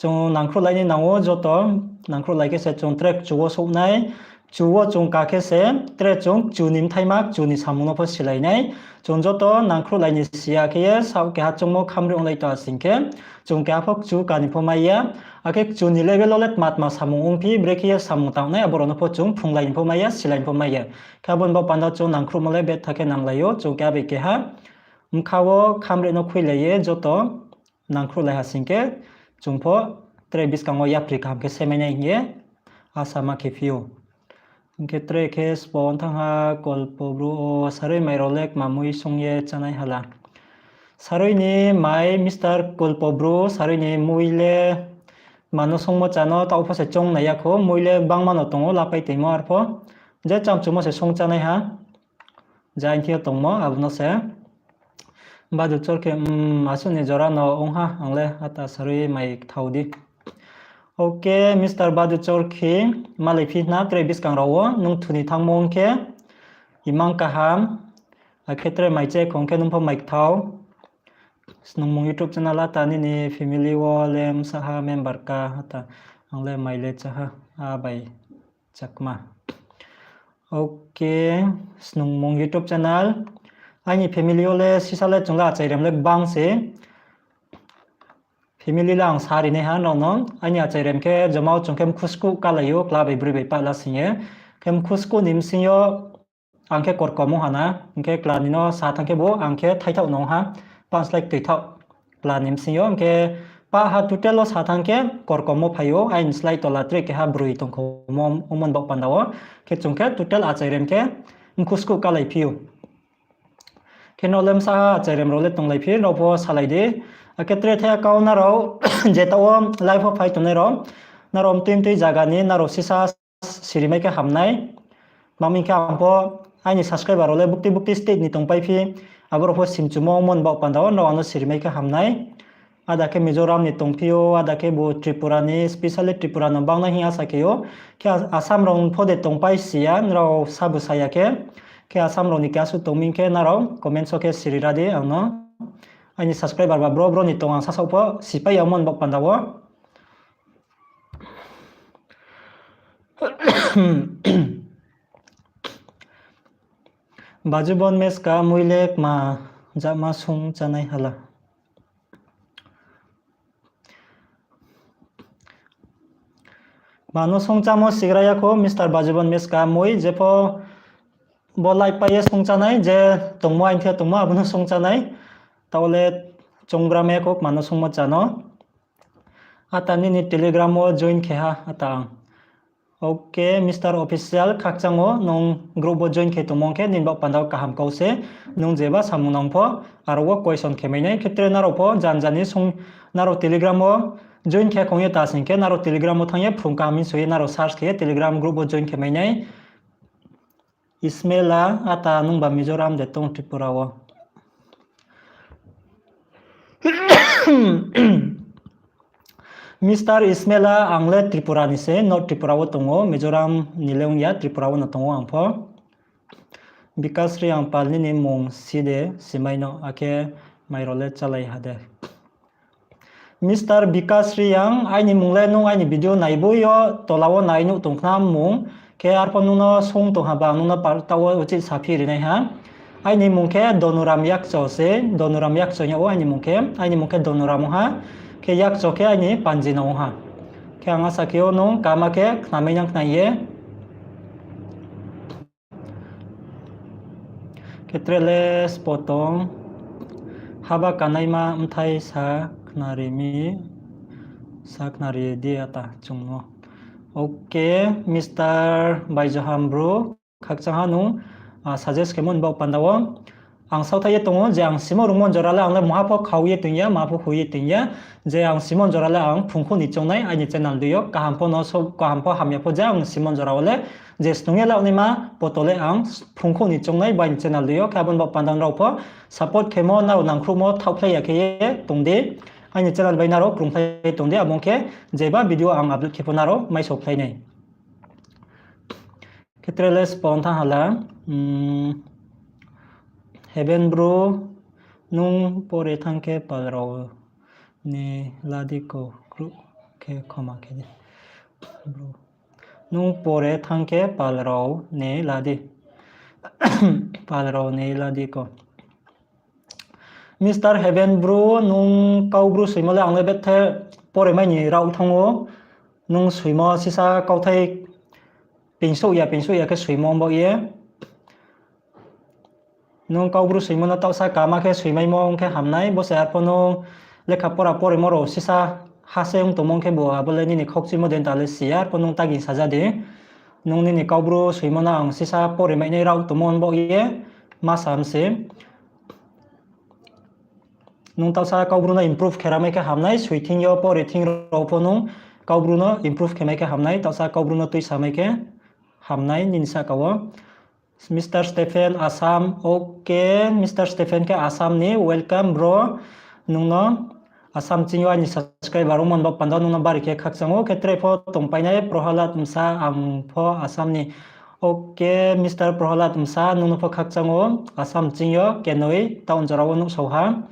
Chung nangkhruhlai ni nang ou joto, nangkhruhlai khe se chung tre kchu wo souh nai, kchu wo chung ka khe se tre chung kchu ni bthaima, kchu ni samung no pho silai nai. Chung joto nangkhruhlai ni si ya khe ye saoh keha choungmo khamri onglai tong asing khe, chung keha pho kchu ka ni pho mai ya. Akhe kchu ni level wo le tma tma samung ongphi, brekhe ye samung tang nai, abo rao no pho chung phrunglai ni pho mai ya, silai ni pho mai ya. Khe abo ni baoh panda chung nangkhruhmo le betha khe nanglai ou, chung keha bai keha bkha wo khamri no khuilai ye joto nangkhruhlai ha sing khe, chung pho tre buskang wo yapri kaham khe semai nai hing ye asa ma khe phi ou. Hing khe tre khe sbo ong thanng ha, Kolpo bru o sarui mai rao le kma mui song ye chánai hala. Sarui ni mai Mister Kolpo bru, sarui ni mui le mano songmo chá no, taoh pho se choung nai ya kho, mui le gbangma no tong ou, lapai toimo arpho. Je chamchumo se song chánai ha. Jang thing yo tongmo, abo no se. Badu Chorkhi, um, asuh ni jora no ong ha, ang le ata sarui mai kthao di. Okay, Mister Badu Chorkhi, malai phi na tre buskang rao wo, nung thuni thanngmo ong khe, imang kaham, akhe tre mai che khong khe nung pho mai kthao. Snungmung YouTube channel ata nini family wo le bsa ha member ka ata, ang le mai le chá ha, a bai Chakma. Okay, Snungmung YouTube channel. Aini family wo le sisa le chung le achairem le gbang se. Family le ang sa ri nai ha nrao no. Aini achairem khe joma wo chung khe mkhu skuh kalai ou, kla bai broi bai pah la sing ye. Khe mkhu skuh ni bsing yo ang khe korkom ong ha na, hing khe kla ni no sa thanng khe bo ang khe thaithaoh no ong ha, pah slái ktoithaoh. Kla ni bsing yo hing khe pah ha total wo sa thanng khe korkom wo phai ou, aini slái tola tre keha broi tongkho mo, omo ni baoh panda wo. Khe chung khe total achairem khe mkhu skuh kalai phi ou. Khe nrao le bsa ha achairem rao le tonglai phi, nrao pho salai di. Akhe tre thai kau nrao, jeta wo live wo phai tongnai rao, nrao mtui mtui zaga ni, nrao sisa sirimai khe ham nai. Tma hing khe ang pho aini subscriber rao le bukti bukti state ni tongpai phi, abo rao pho simchumo mon baoh panda wo nrao ang no sirimai khe ham nai. Ada khe Mizoram ni tongphi ou, ada khe bo Tripura ni, specially Tripura no bangnai hing asa khe ou. Khe Assam rao pho de tongpai si ya, nrao sabu sa ya khe. Khe Assam rao ni keha suh tong mi khe nrao comments wo khe siri ra di ang no. Aini subscriber ba bro bro ni tong ang sasaoh pho sipai ya mon baoh panda wo. Bajubon Meska, mui le kma jama sung chánai hala? Kma no sung chámo sigra ya kho, Mister Bajubon Meska, mui jepho bo live pai ye sung chánai, je tongmo aini the tongmo abo no sung chánai. Taoh le chunggra mai ya kho kma no sungmo chá no. Ata nini Telegram wo join khe ha ata ang. Ok, Mister Official, khakchang wo nung group wo join khe tongmo khe nini baoh panda wo kaham kau se, nung jeba samung nang pho, aro wo question khe mai nai, khe tre nrao pho jan jani sung, nrao Telegram wo join khe khong ye ta sing khe, nrao Telegram wo thanng ye phrung kaham hing soi ye nrao search khe ye Telegram group wo join khe mai nai. Ismaila, ata nungba Mizoram de tong Tripura wo? Mister Ismaila, ang le Tripura ni se, North Tripura wo tong ou, Mizoram ni le ong ya, Tripura wo no tong ou ang pho. Bikash Reang pal, nini mung si de, simai no, akhe mai rao le chálai ha de? Mister Bikash Reang, aini mung le nung aini video naibo yo tola wo nai nuh tong khna mung, khe arpho nung no sung tong ha ba ang nung no taoh wo uchih saphi ri nai ha. Aini mung khe Donuram Yakcho se, Donuram Yakcho yag ou aini mung khe, aini mung khe Donuram ong ha, khe Yakcho khe aini panji no ong ha. Khe ang asa khe ou nung kama khe khnamai nang khna ye. Khe tre le spo tong, haba kanaima bthai sa khnari mi, sa khnari di ata chung no. Ok, Mister Baijoham bro, khakchang ha nung, suggest khemo ni baoh panda wo. Ang saothai ye tong ou je ang simon rungmo jora le ang le maha pho khau ye tong ya, maha pho hui ye tong ya, je ang simon jora le ang phrungkhuh ni choungnai aini channel dei yo, kaham pho no, kaham pho hamya pho je ang simon jora wo le, je snung ye laonaima poto le ang phrungkhuh ni choungnai bai ni channel dei yo, khe abo ni baoh panda nrao pho support khemo, nrao nangkhruhmo thaohkhlai ya khe ye tong di, aini channel bai nrao krungkhlai tong di, abo ong khe jeba video ang upload khe pho nrao maisokhlai nai. Khe tre le spo thanng hala, Heaven bro, nung pore thanng khe pal rao ni la di ko, kruh khe khoma khe di. Nung pore thanng khe pal rao ni la di. Pal rao ni la di ko. Mister Heaven bro, nung Kaubru soimo le ang le bethe pore mai ni rao thanng ou. Nung soimo sisa kauthai pingsouh ya, pingsouh ya khe soimo baoh ye. Nung Kaubru soimo no taohsa kama khe soimaimo ong khe hamnai, bo se arpho nung lekha pora porimo rao sisa ha se ong tongmo ong khe bo abo le nini khaukchuimo de ta le si ya, arpho nung taging saja di. Nung nini Kaubru soimo no ang sisa pore mai nai rao tongmo ong baoh ye ma sam se. Nung taohsa Kaubru no improve khe ramai khe hamnai, soi thing yo pore thing rao pho nung Kaubru no improve khe mai khe hamnai, taohsa Kaubru no tuisa mai khe hamnai nini sahka wo. Mister Stephen Assam, ok, Mister Stephen khe Assam ni, welcome bro, nung no Assam ching yo aini subscriber ongmo ni baoh panda nung no bari khe khakchang ou, khe tre pho tongpainai Prohalad Msa, ang pho Assam ni, ok, Mister Prohalad Msa, nung no pho khakchang ou, Assam ching yo kenoi town jora wo nuhsao ha.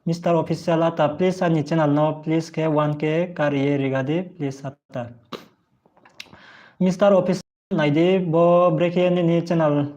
Mister Official ata, please aini channel no please khe one K kari ye riga di please ata. Mister Official nai di, bo brekhe nini channel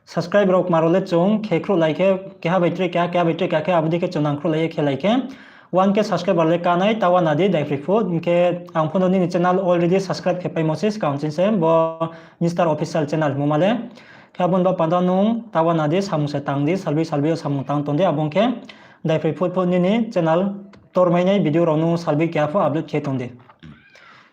subscribe rao kma rao le chung khe khruhlai khe, keha bai tre keha, keha bai tre keha khe abo dei khe chung nang khruhlai ye khe lai khe one K subscriber le kanai, tawa na di daiphroi phut, hing khe ang pho no nini channel already subscribe khe paimo se skang ching se bo Mister Official channel hingmo ma le. Khe abo ni baoh panda nung tawa na di, samung se tang di, salboi salboi yo samung tang tong di, abo ong khe daiphroi phut phut nini channel tormai nai video rao nung salboi keha pho upload khe tong di.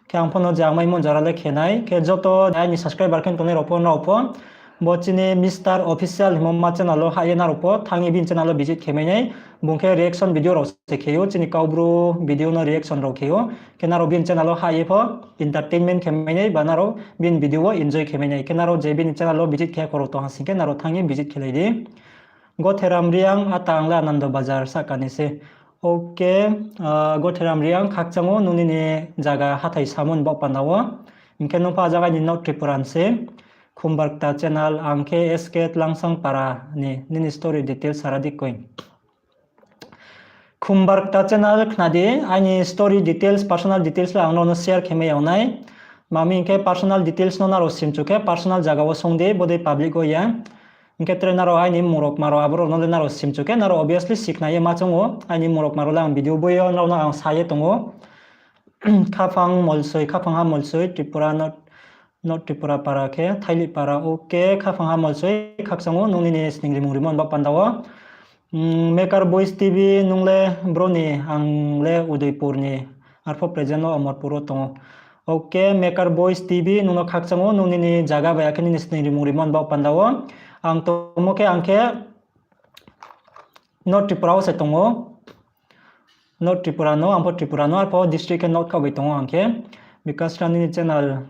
Khe ang pho no je ang maimo jora le khe nai, khe joto aini subscriber khe tongnai rao pho, nrao pho bo chini Mister Official hingmo ma channel wo hah ye nrao pho thanng ye bini channel wo visit khe mai nai, bung khe reaction video rao se khe ou, chini Kaubru video no reaction rao khe ou, khe nrao bini channel wo hah ye pho entertainment khe mai nai, ba nrao bini video wo enjoy khe mai nai, khe nrao je bini channel wo visit khe kho rao tong ha sing khe nrao thanng ye visit khe lai di. Gotheram Reang, ata ang le Anando Bazar sahka ni se. Ok, Gotheram Reang, khakchang ou nung nini zaga hathái samo ni baoh panda wo. Hing khe nung pho a zaga ni North Tripura ni se. Khumbarkta channel, ang khe S K Tlangsang para ni, nini story details sara di koi. Khumbarkta channel khna di, aini story details, personal details le ang nrao no share khe mai yag nai. Mami hing khe personal details no nrao simchu khe personal zaga wo song di, bodei public wo ya. Hing khe tre nrao aini murokma rao abo rao no le nrao simchu khe nrao obviously sikhnai ye ma choung ou. Aini murokma rao le ang video boi yo nrao no ang sa ye tong ou. Khaphang Molsoi, Khaphangha Molsoi, Tripura North, North Tripura para khe, Thailih para, okay, Khaphangha Molsoi, khakchang ou, nung nini sning rimung rimo ni baoh panda wo. Maker Boys T V, nung le bro ni, ang le Udaipur ni, arpho present wo Amarpur wo tong ou. Okay, Maker Boys T V, nung no khakchang ou, nung nini zaga bai akhe nini sning rimung rimo ni baoh panda wo. Ang tongmo khe, ang khe North Tripura wo se tong ou. North Tripura no, ang pho Tripura no, arpho district khe North kha bai tong ou ang khe. Bikash Ram nini channel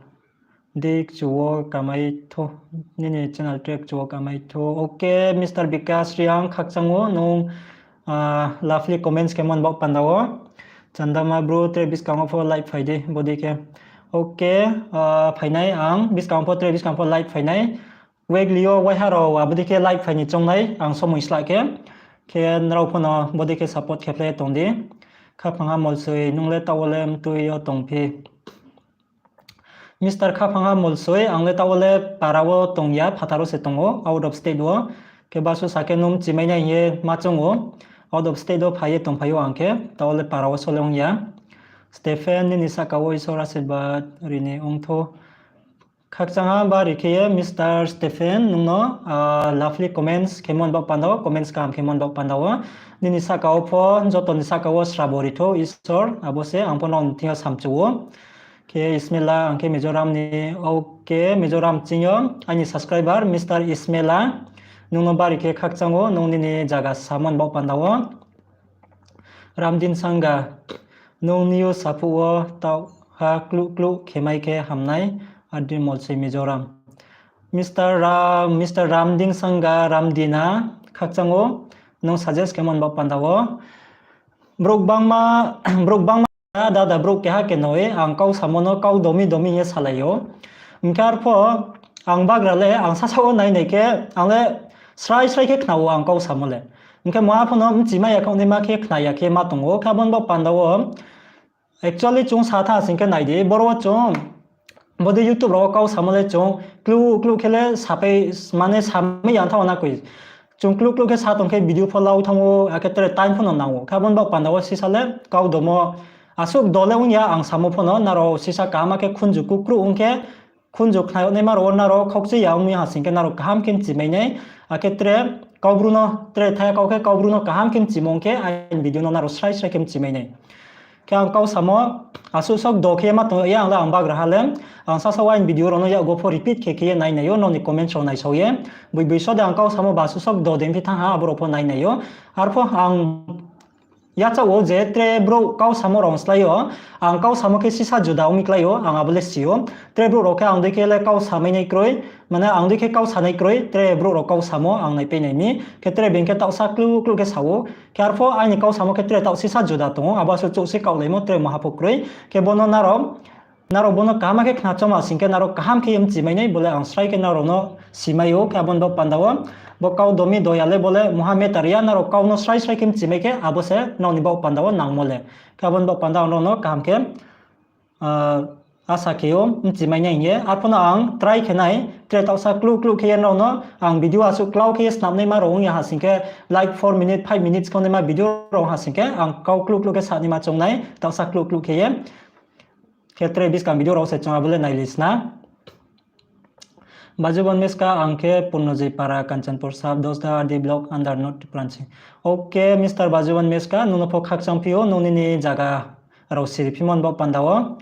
di kchu wo kamai tho, nini channel track kchu wo kamai tho. Okay, Mister Bikash Reang, khakchang ou, nung lovely comments khe mo ni baoh panda wo. Chandama bro, tre buskang wo pho live phai di, bodei khe. Okay, phainai ang, buskang pho tre buskang pho live phainai. Weekly yo waiha rao abo dei khe live phai ni choungnai ang somoi sla khe. Khe nrao pho no bodei khe support khe phlai ye tong di. Khaphangha Molsoi, nung le taoh wo le mtui yo tongphi? Mister Khaphangha Molsoi, ang le taoh wo le para wo tong ya, phathar wo se tong ou, out of state wo. Khe basuh sa khe nung mchimai nai hing ye ma choung ou, out of state wo phai ye tongphai ou ang khe, taoh wo le para wo sole ong ya. Stephen, nini sahka wo Isor asirbad ri ni ong thou. Khakchang ha bari khe ye Mister Stephen, nung no lovely comments khe mo ni baoh panda wo, comments kaham khe mo ni baoh panda wo. Nini sahka wo pho, joto ni sahka wo srabo ri thou Isor, abo se ang pho nrao ni thing yo samchu ou. Khe Ismaila, ang khe Mizoram ni, okay, Mizoram ching yo aini subscriber Mister Ismaila, nung no bari khe khakchang ou, nung nini zaga samo ni baoh panda wo. Ramdin Sangha, nung news saphuh wo taoh ha kluh kluh khe mai khe hamnai, Adri Molsoi Mizoram. Mister Ram, Mister Ramdin Sangha, Ramdin a, khakchang ou, nung suggest khe mo ni baoh panda wo. Brouh bangma, brouh bangma dada brouh keha ke noi, ang kau samo no kau domi domi hing ye salai ou. Hing khe arpho ang bagra le ang sasaoh wo nai nai khe, ang le srai srai khe khna ou ang kau samo le. Hing khe muha pho no mchimai ya khe, ongnaima khe khna ya khe ma tong ou. Khe abo ni baoh panda wo actually chung sa tha sing khe nai di, boro wo chung bodei YouTube rao wo kau samo le chung kluh kluh khe le sapai, mane samai ya thanng ou na koi. Chung kluh kluh khe sa tong khe video pho lau thanng ou, akhe tre time pho no nang ou. Khe abo ni baoh panda wo sisa le kau domo asuh do le ong ya ang samo pho no, nrao sisa kaham khe khunju kukruh ong khe, khunju khna yagnaima rao wo nrao khaukchi ya ong mi ha sing khe nrao kaham khe mchimai nai. Akhe tre Kaubru no, tre thaya kau khe Kaubru no kaham khe mchimo ong khe aini video no nrao srai srai khe mchimai nai. Khe ang kau samo asuh sok do khe ma tong ya, ang le ang bagraha le. Ang sasaoh aini video rao no yakgo pho repeat khe khe ye nai nai ou, nrao ni comments rao naisao ye. Boi boi so de ang kau samo ba asuh sok do de phi thanng ha, abo rao pho nai nai ou. Arpho ang yachaoh ou je tre brouh kau samo rao slái ou, ang kau samo khe sisa juda ong mi klái ou, ang abo le si ou. Tre brouh rao khe ang dei khe le kau samai nai kroi, mane ang dei khe kau sanai kroi, tre brouh rao kau samo ang naipai nai mi. Khe tre being khe taohsa kluh kluh khe sa ou. Khe arpho aini kau samo khe tre taoh sisa juda tong ou, abo asuh chouh se kaohlaimo tre maha pho kroi. Khe bo no nrao, nrao bo no kaham khe khna choma sing khe nrao kaham khe ye mchimai nai, bo le ang srai khe nrao no simai ou. Khe abo ni baoh panda wo bo kau domi doya le bo le muha matter ya, nrao kau no srai srai khe mchimai khe abo se nrao ni baoh panda wo nangmo le. Khe abo ni baoh panda wo nrao no kaham khe asa khe ou mchimai nai hing ye. Arpho no ang try khe nai, tre taohsa kluh kluh khe ye nrao no ang video asuh klau khe ye snamnaima rao ong ya ha sing khe, like four minute, five minutes khe ongnaima video rao ha sing khe ang kau kluh kluh khe sanaima choung nai, taohsa kluh kluh khe ye. Khe tre buskang video rao se chung abo le nailai sna. Bajubon Meska, ang khe Purnojoi para, Kanchanpur sub, Dosda R D block under, North Tripura ni se. Okay, Mister Bajubon Meska, nung no pho khakchang phi ou, nung nini zaga rao siri phimo ni baoh panda wo.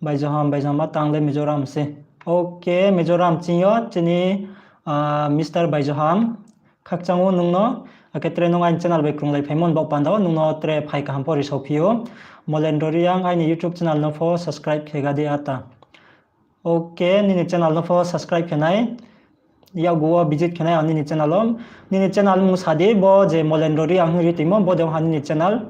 Baijoham, Baijoham, ma tang le Mizoram se. Okay, Mizoram ching yo chini Mister Baijoham, khakchang ou nung no, akhe tre nung aini channel bai krunglai phaimo ni baoh panda wo nung no tre phai kaham pho risao phi ou. Molendro Reang, aini YouTube channel no pho subscribe khe ga di ata. Okay, nini channel no pho subscribe khe nai. Yakgu wo visit khe nai ang nini channel wo. Nini channel mung sa di, bo je Molendro Reang hing ri tongmo, bo de ong ha nini channel.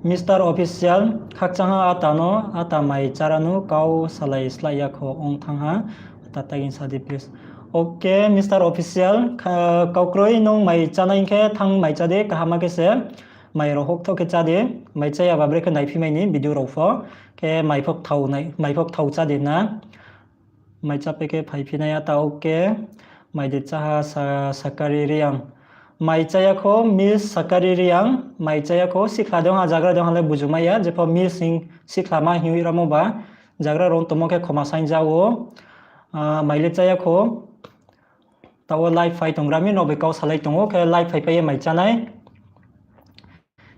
Mister Official, khakchang ha ata no, ata mai chara no kau salai slái ya kho ong thanng ha, ata taging sa di please. Ok, Mister Official, kha-, kaukroi nung mai chánai khe thanng mai chá di, kaham khe se. Mai rao houhthaoh khe chá di, mai cháya ba brekhe naiphi mai ni video rao pho. Khe mai pho kthao nai, mai pho kthao chá di na. Mai chápai khe phaiphi nai ata, ok. Mai de cháha sa-, Sakari Reang. Mai cháya kho, Miss Sakari Reang. Mai cháya kho, sikhla de ong ha, jagra de ong ha le buju mai ya, jepho Miss hing sikhlama hing ramo ba. Jagra rao tongmo khe khoma saing ja ou. Ah, mai le cháya kho. Taoh wo live phai tonggra mi, no bai kau salai tong ou, khe live phaipai ye mai chánai.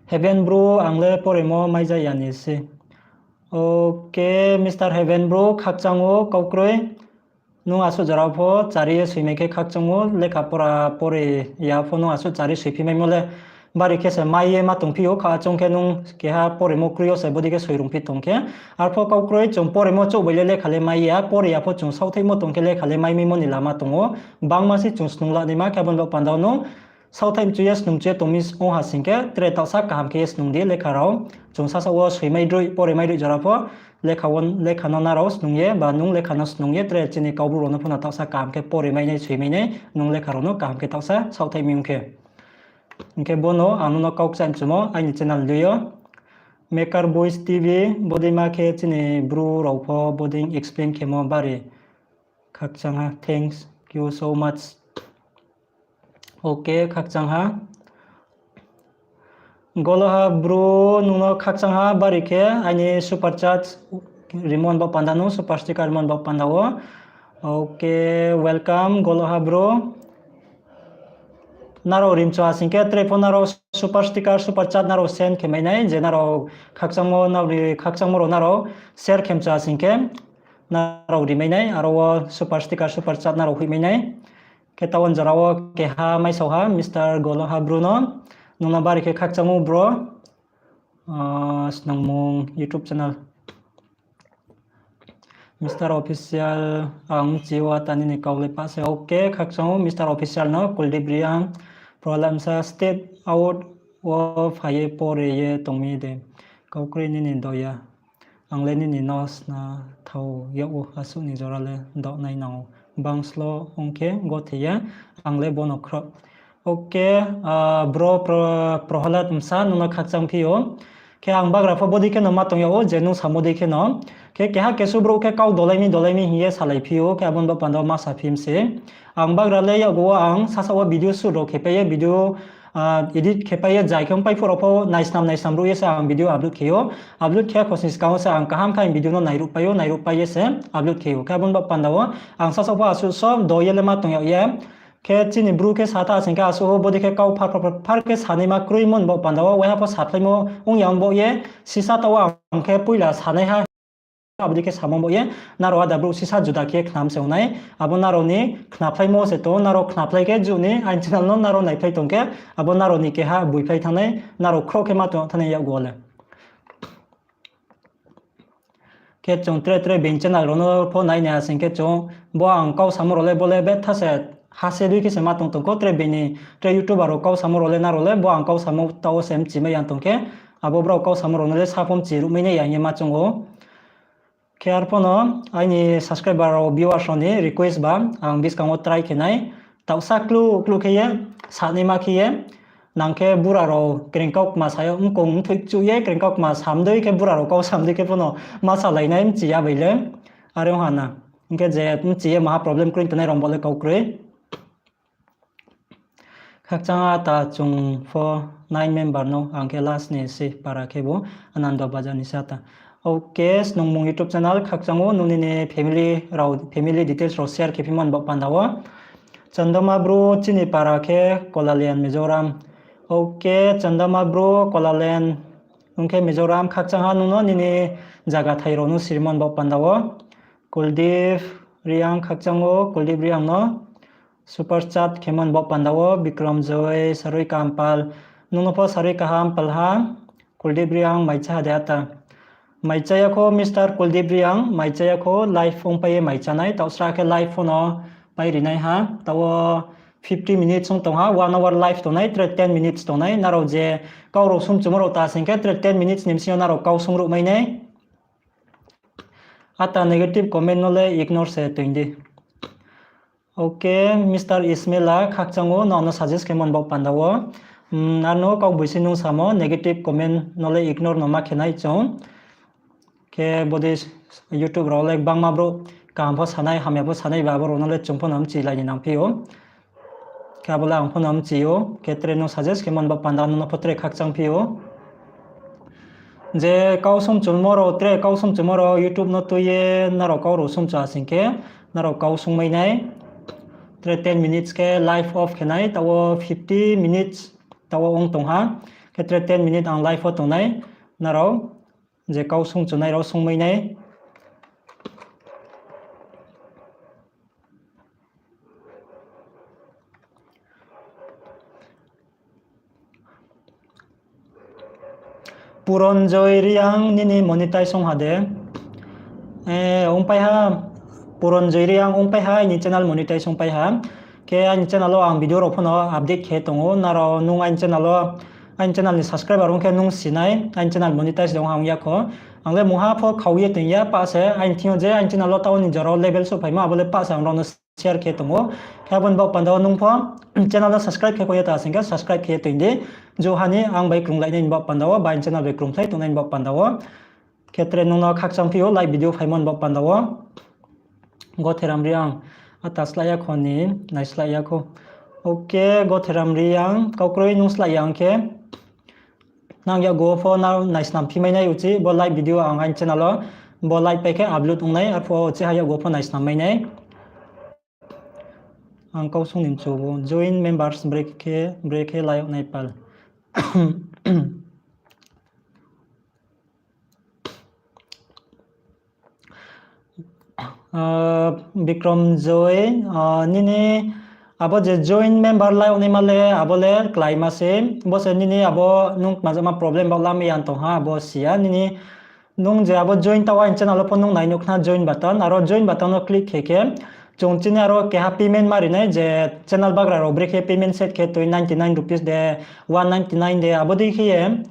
Heaven bro, ang le poremo mai ja ya ni se. Ok, Mister Heaven bro, khakchang ou kaukroi. Nung asuh jora pho chari ye soimai khe khakchang ou, lekha pora pore ya pho nung asuh chari soiphi maimo le. Bari khe se mai ye ma tongphi ou, kha chung khe nung keha poremo kroi yo se bodei khe soi rungphi tong khe. Arpho kaukroi chung poremo chouh bai le lekha le mai ya, pore ya pho chung saohthaihmo tong khe lekha le mai maimo ni lama tong ou. Bangma se chung snung la naima khe abo ni baoh panda wo nung saohthaih mchu ye snung mchu ye tong mi ong ha sing khe, tre taohsa kaham khe ye snung di lekha rao. Chung sasaoh wo soimai droi, poremai droi jora pho, lekha wo, lekha no nrao snung ye, ba nung lekha no snung ye, tre chini Kaubru rao no pho no taohsa kaham khe poremai nai, soimai nai, nung lekha rao no kaham khe taohsa saohthaih mi ong khe. Hing khe bo no ang no kau kchai mchumo, aini channel lui yo. Maker Boys T V, bodei ma khe chini Bru rao pho bodei explain khemo bari khakchang ha, thanks you so much. Ok, khakchang ha. Goloha Bru, nung no khakchang ha, bari khe aini super chat rimo ni baoh panda no, super sticker rimo ni baoh panda wo. Ok, welcome, Goloha Bru. Nrao rimchu ha sing khe, tre pho nrao super sticker, super chat nrao send khe mai nai, je nrao khakchangmo, nrao ni khakchangmo rao nrao share khe mchu ha sing khe, nrao rimai nai, aro wo super sticker, super chat nrao hoihmai nai. Khe taoh wo jora wo keha maisao ha, Mister Goloha Bru no, nung no bari khe khakchang ou bro. Ah, snungmung YouTube channel. Mister Official, ang mchi ou ata nini kau le pah se. Ok, khakchang ou Mister Official no, Kuldeep Reang, Prolamsa step out wo phai ye pore ye tong mi de. Kaukroi nini doya. Ang le nini no sna thao yag ou, asuh ni jora le doh nai nang ou. Bangslo ong khe gothe ya, ang le bo no khroh. Ok, ah, bro Pro-, Prohalad Msa, nung no khakchang phi ou. Khe ang bagra pho bodei khe no ma tong yag ou, je nung samo dei khe no. Khe keha kesu brouh khe kau dolai mi, dolai mi hing ye salai phi ou, khe abo ni baoh panda wo ma sa phi mi se. Ang bagra le yakgu wo ang sasaoh wo video shoot rao khe pai ye, video, ah, edit khe pai ye, jai khe ongpai phuh rao pho naisnam naisnam ruh ye se ang video upload khe ou. Upload khe khosni skang wo se ang kaham khe ang video no nairuh pai ou, nairuh pai ye se upload khe ou. Khe abo ni baoh panda wo ang sasaoh pho asuh so do ye le ma tong yag ye. Khe chini Bru khe sa ta sing khe asuh ou bodei khe kau phar, phar, phar, phar khe sanaima kroimo ni baoh panda wo, waiha pho saphlaimo ong ya ong baoh ye, sisa taoh wo ang khe poila sanaiha, abo dei khe samo baoh ye, nrao ada brouh sisa juda khe khnam se ong nai, abo nrao ni khnaphlaimo se tong, nrao khnaphlai khe ju ni aini channel no nrao naiphlai tong khe, abo nrao ni keha boiphlai thanng nai, nrao khroh khe ma tong thanng nai yakgu wo le. Khe chung tre tre being channel rao no pho nai nai ha sing khe chung bo ang kau samo rao le bo le betha se ha se dui khe se ma tong tong kho, tre being ni, tre YouTuber rao kau samo rao le nrao le bo ang kau samo taoh wo se mchimai ya tong khe, abo brao kau samo rao no le sa pho mchi ruhmai nai ya hing ye ma chung ou. Khe arphuh no aini subscriber rao, viewers rao ni request ba ang buskang wo try khe nai. Taohsa klu klu khe ye, sanaima khe ye, nang khe bura rao krengkau kma sa yo, mkong mthoih kchuh ye krengkau kma samdei khe bura rao kau samdei khe pho no ma salai nai mchi ya bai le. Are ong ha na. Hing khe je mchi ye maha problem kroi tongnai rao bo le kau kroi. Khakchang ata chung pho nine member no, ang khe last ni se para khebu Anando Bazar ni se ata. Ok, snungmung YouTube channel khakchang ou, nung nini family rao, family details rao share khe phimo ni baoh panda wo. Chandama bro, chini para khe Kolalian, Mizoram. Ok, Chandama bro, Kolalian, ong khe Mizoram, khakchang ha nung no nini zaga thai rao no sirimo ni baoh panda wo. Kuldeep Reang khakchang ou, Kuldeep Reang no super chat khemo ni baoh panda wo, Bikram Joy, sarui kaham pal, nung no pho sarui kaham pal ha, Kuldeep Reang mai chá ha de ata. Mai chá ya kho Mister Kuldeep Reang, mai chá ya kho live ongpai ye mai chánai, taoh sra khe live pho no pai ri nai ha, taoh wo fifty minutes ong tong ha, one hour live tongnai, tre ten minutes tongnai, nrao je kau rao sungchumo rao ta sing khe tre ten minutes ni bsing yo nrao kau sung ruhmai nai. Ata negative comment no le ignore se toing di. Okay, Mister Ismaila, khakchang ou, nrao no suggest khe mon baoh panda wo. Ano kau boisi nung samo, negative comment no le ignore no ma khe nai chung. Khe bodei YouTube rao le gbangma brouh kaham pho sanai, hamya pho sanai ba, abo rao no le chung pho no mchilai ni nangphi ou. Khe abo le ang pho no mchi ou, khe tre nung suggest khe mon baoh panda nung no pho tre khakchang phi ou. Je kau sungchumo rao, tre kau sungchumo rao YouTube no tui ye nrao kau rao sungchu asing khe, nrao kau sungmai nai. Tre ten minutes khe live off khe nai, taoh wo fifty minutes taoh wo ong tong ha. Khe tre ten minute ang live wo tong nai, nrao je kau sungchunai rao sungmai nai. Puranjoy Reang, nini monetize ong ha de? Ongpai ha, Puranjoy Reang, ongpai ha, aini channel monetize ongpai ha. Khe aini channel wo ang video rao pho no update khe tong ou. Nrao nung aini channel wo, aini channel ni subscriber ong khe nung si nai, aini channel monetize de ong ha ong ya kho. Ang le mungha pho khau ye toing ya, pah se aini thing yo je aini channel wo taoh ni jora wo level souhphaimo, abo le pah se ang rao no share khe tong ou. Khe abo ni baoh panda wo nung pho channel no subscribe khe kho ye ta sing khe subscribe khe ye toing di. Jouha ni ang bai krunglai nai ni baoh panda wo, ba aini channel bai krungkhlai tongnai ni baoh panda wo. Khe tre nung no khakchang phi ou, live video phaimo ni baoh panda wo. Gotheram Reang, ata slái ya kho ni, naislái ya kho. Okay, Gotheram Reang, kau kroi nung slái ya ong khe, nang yakgu pho nrao naisnam phi mai nai uchih, bo live video ang aini channel wo, bo live pai khe upload ong nai, arphuh uchih ha yakgu pho naisnam mai nai. Ang kau sung ni mchu ou, join members brekhe, brekhe lai yag nai pal. Bikram Joy, nini abo je join member lai yag naima le, abo le kláima se, bo se nini abo nung tma jama problem baoh lamai ya tong ha, abo si ya nini. Nung je abo join taoh aini channel wo pho nung nai nuh khna join button, aro join button no click khe khe, chung chini aro keha payment ma ri nai je channel bagra rao brekhe payment set khe toi ninety nine rupees de, one ninety nine de, abo dei khe ye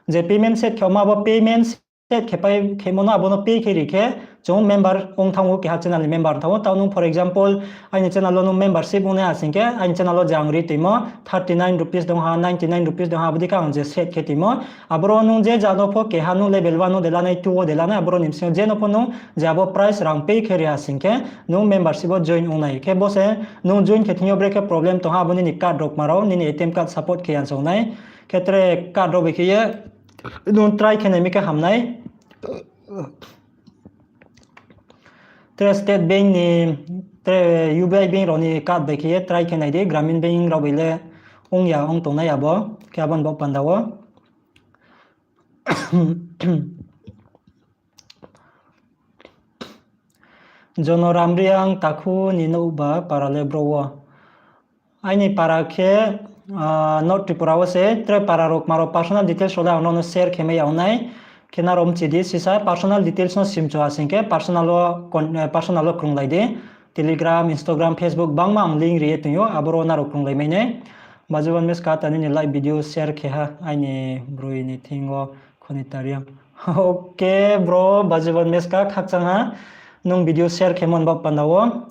je payment set khe ma abo payment set khe pai khemo no abo no pay khe ri khe, chung member ong thanng ou, keha channel ni member ong thanng ou. Taoh nung for example, aini channel wo nung membership ong nai asing khe, aini channel wo je ang ri toimo thirty nine rupees dong ha, ninety nine rupees dong ha, abo dei khe ang je set khe toimo. Aboro nung je jat no pho keha nung level one wo de lanai, two wo de lanai, aboro ni bsing yo je no pho nung je abo price rang pay khe ri asing khe, nung membership wo join ong nai. Khe bo se nung join khe thing yo brekhe problem tong ha, abo nini card rao kma rao, nini A T M card support khe ya chong nai. Khe tre card rao bai khe ye nung try khe nai mi khe ham nai. Tre State Bank ni, tre U B I Bank rao ni card bai khe ye try khe nai di, Gramin Bank rao bai le ong ya ong tongnai abo, khe abo ni baoh panda wo. Jonoram Reang, takhu ni nouh ba para le bro wo? Aini para khe North Tripura wo se, tre para rao kma rao personal details rao le ang nrao no share khe mai ya ong nai. Khe nrao mchi di sisa personal details no simchu asing khe personal wo krunglai di. Telegram, Instagram, Facebook bangma ang link ri ye toing ou, aboro nrao krunglai mai nai. Bajuban Meska, ta nini live video share khe ha, aini broi ni thing wo khoni tari ya. Okay bro, Bajuban Meska, khakchang ha, nung video share khemo ni baoh panda wo.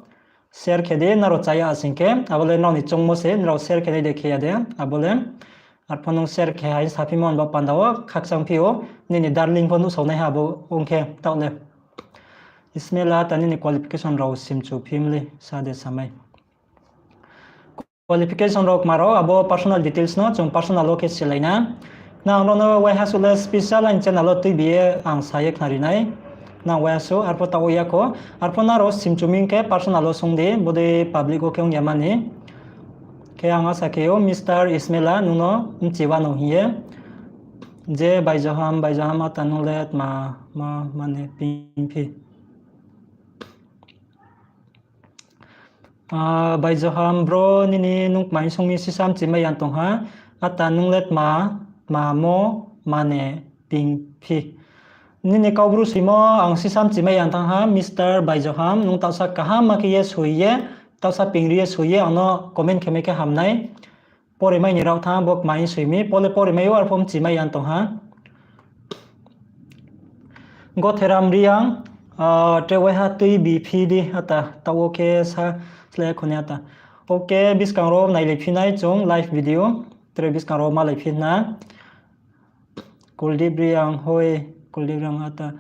Share khe di, nrao chá ya asing khe, abo le nrao ni choungmo se, nrao share khe nai de khe ya de, abo le. Arphuh nung share khe hai saphimo ni baoh panda wo, khakchang phi ou, nini darling pho nuhsaonaiha abo ong khe, taoh le. Ismaila, ta nini qualification rao simchu phi mlei, sa de samai. Qualification rao kma rao, abo personal details no chung personal wo khe silai na. Nang rao no waiha suh le special aini channel wo tuibi ye ang sa ye khnari nai. Nang waiha suh, arphuh taoh ya kho. Arphuh nrao simchu mi khe personal wo sung di, bodei public wo khe ong ya mani. Khe ang asa khe ou, Mister Ismaila, nung no mchi wanou hing ye. Je Baijoham, Baijoham, ata nung le tma, ma, mane, pingphi. Baijoham bro, nini nung kmai sung mi sisa mchi mai ya tong ha. Ata nung le tma, tma mo, mane, pingphi. Nini Kaubru soimo ang sisa mchi mai ya thanng ha, Mister Baijoham, nung taohsa kaham ma khe ye soi ye, taohsa pingri ye soi ye, ang no comment khe mai khe ham nai. Pore mai ni rao thanng, bo kmai soi mi, pole pore mai ou, arphuh mchi mai ya tong ha. Gotheram Reang, Tre waiha tui biphi di ata, taoh wo khe sa slái ya khoni ata. Ok, buskang rao nailai phi nai chung live video. Tre buskang rao malai phi na. Kuldeep Reang, hoi, Kuldeep Reang ata.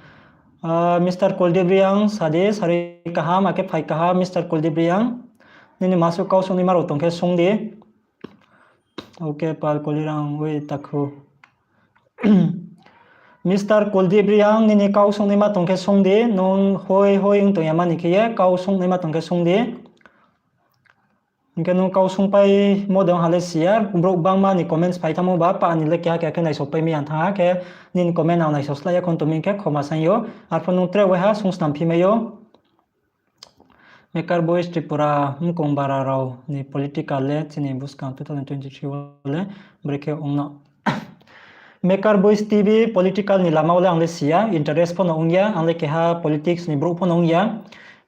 Mister Kuldeep Reang, sa di, sari kaham, akhe phai kaham, Mister Kuldeep Reang. Nini ma suh kau sungnaima rao tong khe sung di. Ok, pal Kuldeep Reang, oi takhu. Mister Kuldeep Reang, nini kau sungnaima tong khe sung di, nung hoi hoi ong tong ya mani khe ye, kau sungnaima tong khe sung di. Hing khe nung kau sungpaimo de ong ha le si ya, brouh gbangma ni comments phai thanngmo ba, pa ni le keha keha khe naisao pai mi ya thanng ha, khe nini comment ang naisao slái ya khon tong mi hing khe khoma saing yo, arphuh nung tre waiha sung snam phi mai ou. Maker Boys Tripura, mkong bara rao ni political le chini buskang two thousand twenty-three wo le brekhe ong no. Maker Boys T V political ni lama wo le ang le si ya, interest pho no ong ya, ang le keha politics ni brouh pho no ong ya.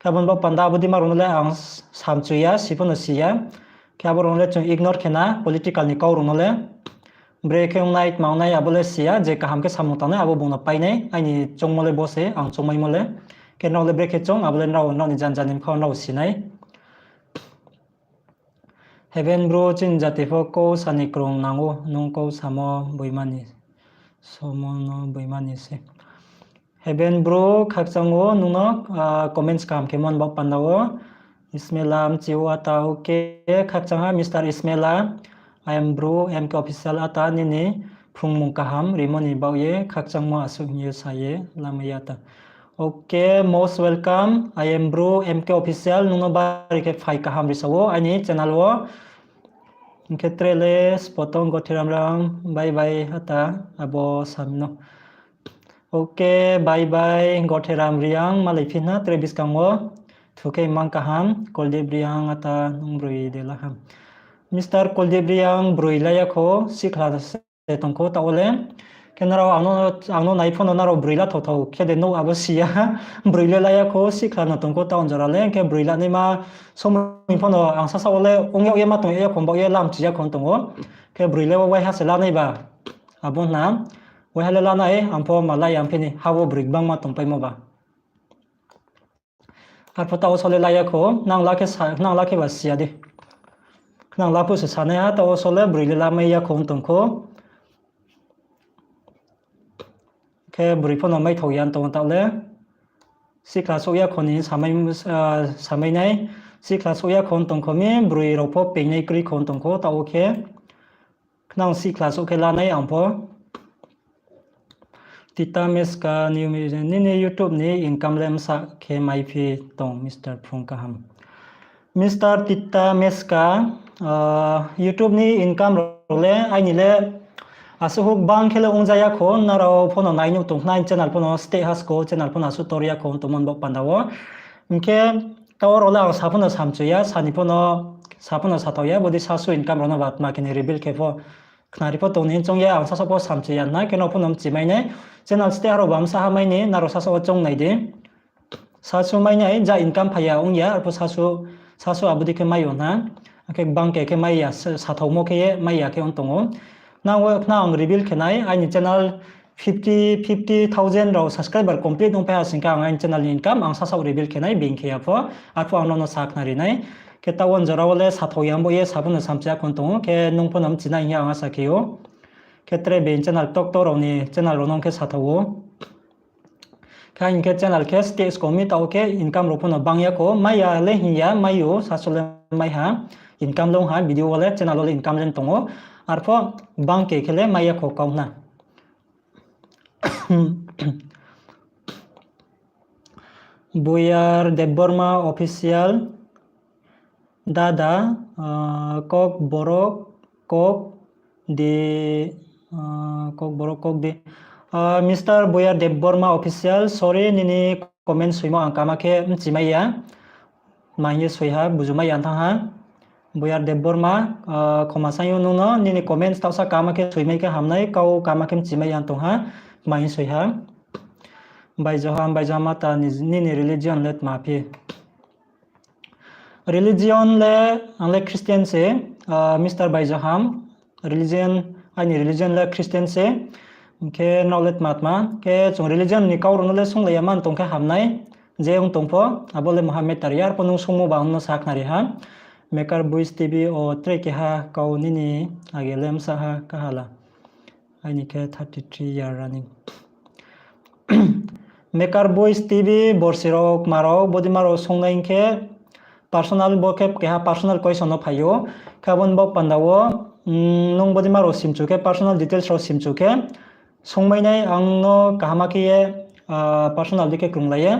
Khe abo ni baoh panda abo dima rao no le ang samchu ya, si pho no si ya. Khe abo rao no le chung ignore khe na, political ni kau rao no le. Brekhe ongnai, tma ongnai, abo le si ya, je kaham khe samung tangnai, abo bung no painai, aini choungmo le bo se, ang choungmaimo le. Khe nrao le brekhe choung, abo le nrao, nrao ni janja ni bkha wo nrao si nai. Heben bro, chini jati pho kau sa ni krung nang ou, nung kau samo boimani, somo no boimani se. Heben bro, khakchang ou nung no, comments kaham khe mon baoh panda wo. Ismaila mchi ou ata, ok, khakchang ha Mister Ismaila, I am bro, M K Official ata nini phrungmung kaham rimo ni baoh ye khakchangmo asuh hing ye sa ye lamai ya ta. Ok, most welcome, I am bro, M K Official, nung no bari khe phai kaham ri sa ou aini channel wo. Hing khe tre le spotong Gotheram Reang, bye bye ata, abo sa mi no. Ok, bye bye, Gotheram Reang, malai phi na tre buskang wo. Thu khe mang kaham, Kuldeep Reang ata nung broi de la ham. Mister Kuldeep Reang broi la ya kho, sikhla se tong kho taoh wo le. Khe nrao ang no, ang no nai pho no nrao broi la thao thao khe de nuh abo si ya. Broi le la ya kho, sikhla no tong kho taoh jora le, khe broi la naima somoi pho no ang sasa wo le ong yag ye ma tong ya kho, baoh ye lam chi ya kho tong ou. Khe broi le waiha se la nai ba. Abo hna, waiha le la nai, ang pho ma la ya, ang phi ni ha wo broi gbangma tongpaimo ba. Arphuh taoh wo so le la ya kho, nang la khe sa, nang la khe ba si ya di. Nang la phuh se sa nai ha, taoh wo so le broi le lamai ya kho tong kho. Khe broi pho no maithao ya tong taoh le. Sikhla souh ya kho ni samai, samai nai. Sikhla souh ya kho tong kho mi, broi rao pho peinai kroi kho tong kho taoh wo khe. Khnang sikhla souh khe la nai ang pho. Tita Meska, nini YouTube ni income le bsa khe maiphi tong, Mister Phrung Kaham. Mister Tita Meska, YouTube ni income rao le aini le asuh huk bang khe le ongja ya kho, nrao pho no nai nuh tong khnai, channel pho no stay hasko, channel pho no asuh tor ya kho tongmo ni baoh panda wo. Hing khe taoh rao le ang sa pho no samchu ya, sa ni pho no, sa pho no sathao ya, bodei sasu income rao no ba tma khe ni reveal khe pho khnari pho tong ni choung ya, ang sasaoh pho samchu ya na, khe nrao pho no mchi mai nai. Channel stay ha rao ba bsa ha mai ni, nrao sasaoh wo choung nai di. Sasu mai nai, ja income phai ya ong ya, arphuh sasu, sasu abo dei khe mai ou na. Akhe bang khe khe mai ya, sa-, sathaomo khe ye mai ya khe ong tong ou. Nang wo khna ang reveal khe nai, aini channel fifty, fifty thousand rao subscriber complete ong phai ha sing khe ang aini channel ni income ang sasaoh reveal khe nai, being khe ya pho, arphuh ang nrao no sa khnari nai. Khe taoh wo jora wo le sathao ya bo ye sa pho no samchu ya kho tong ou, khe nung pho no mchi nai hing ye ang asa khe ou. Khe tre being channel tokto rao ni channel rao no khe sathao ou. Khe hing khe channel khe stay sko mi taoh khe income rao pho no bang ya kho, mai ya le hing ya, mai ou, sasu le mai ha, income le ong ha, video wo le channel wo le income le tong ou, arphuh bang khe khe le mai ya kho kau na. Buyar Debbarma Official, dada, kok borok kok di, kok borok kok di. Mister Buyar Debbarma Official, sorry, nini comment soimo ang kama khe mchi mai ya. Tma hing ye soi ha, buju mai ya thanng ha. Buyar Debbarma, khoma saing ou nung no, nini comments taohsa kama khe soimai khe hamnai, kau kama khe mchi mai ya tong ha, tma hing soi ha. Baijoham, Baijoham ata ni, nini religion le tma phi? Religion le, ang le Christian se, Mister Baijoham, religion, aini religion le Christian se, hing khe nrao le tma tma, khe chung religion ni kau rao no le sunglai ya man tong khe hamnai. je ong tong pho, abo le maha matter ya, arpho nung sungmo ba ang no sakhnari ha. Maker Boys T V o tre keha kau nini age le bsa ha kaha la. Aini khe thirty three year running. Maker Boys T V borsi rao kma rao bodei ma rao sungnai hing khe personal bo khe keha personal question no phai ou. Khe abo ni bo panda wo, mm, nung bodei ma rao simchu khe personal details rao simchu khe sungmai nai ang no kaham khe ye, ah, personal di khe krunglai ye.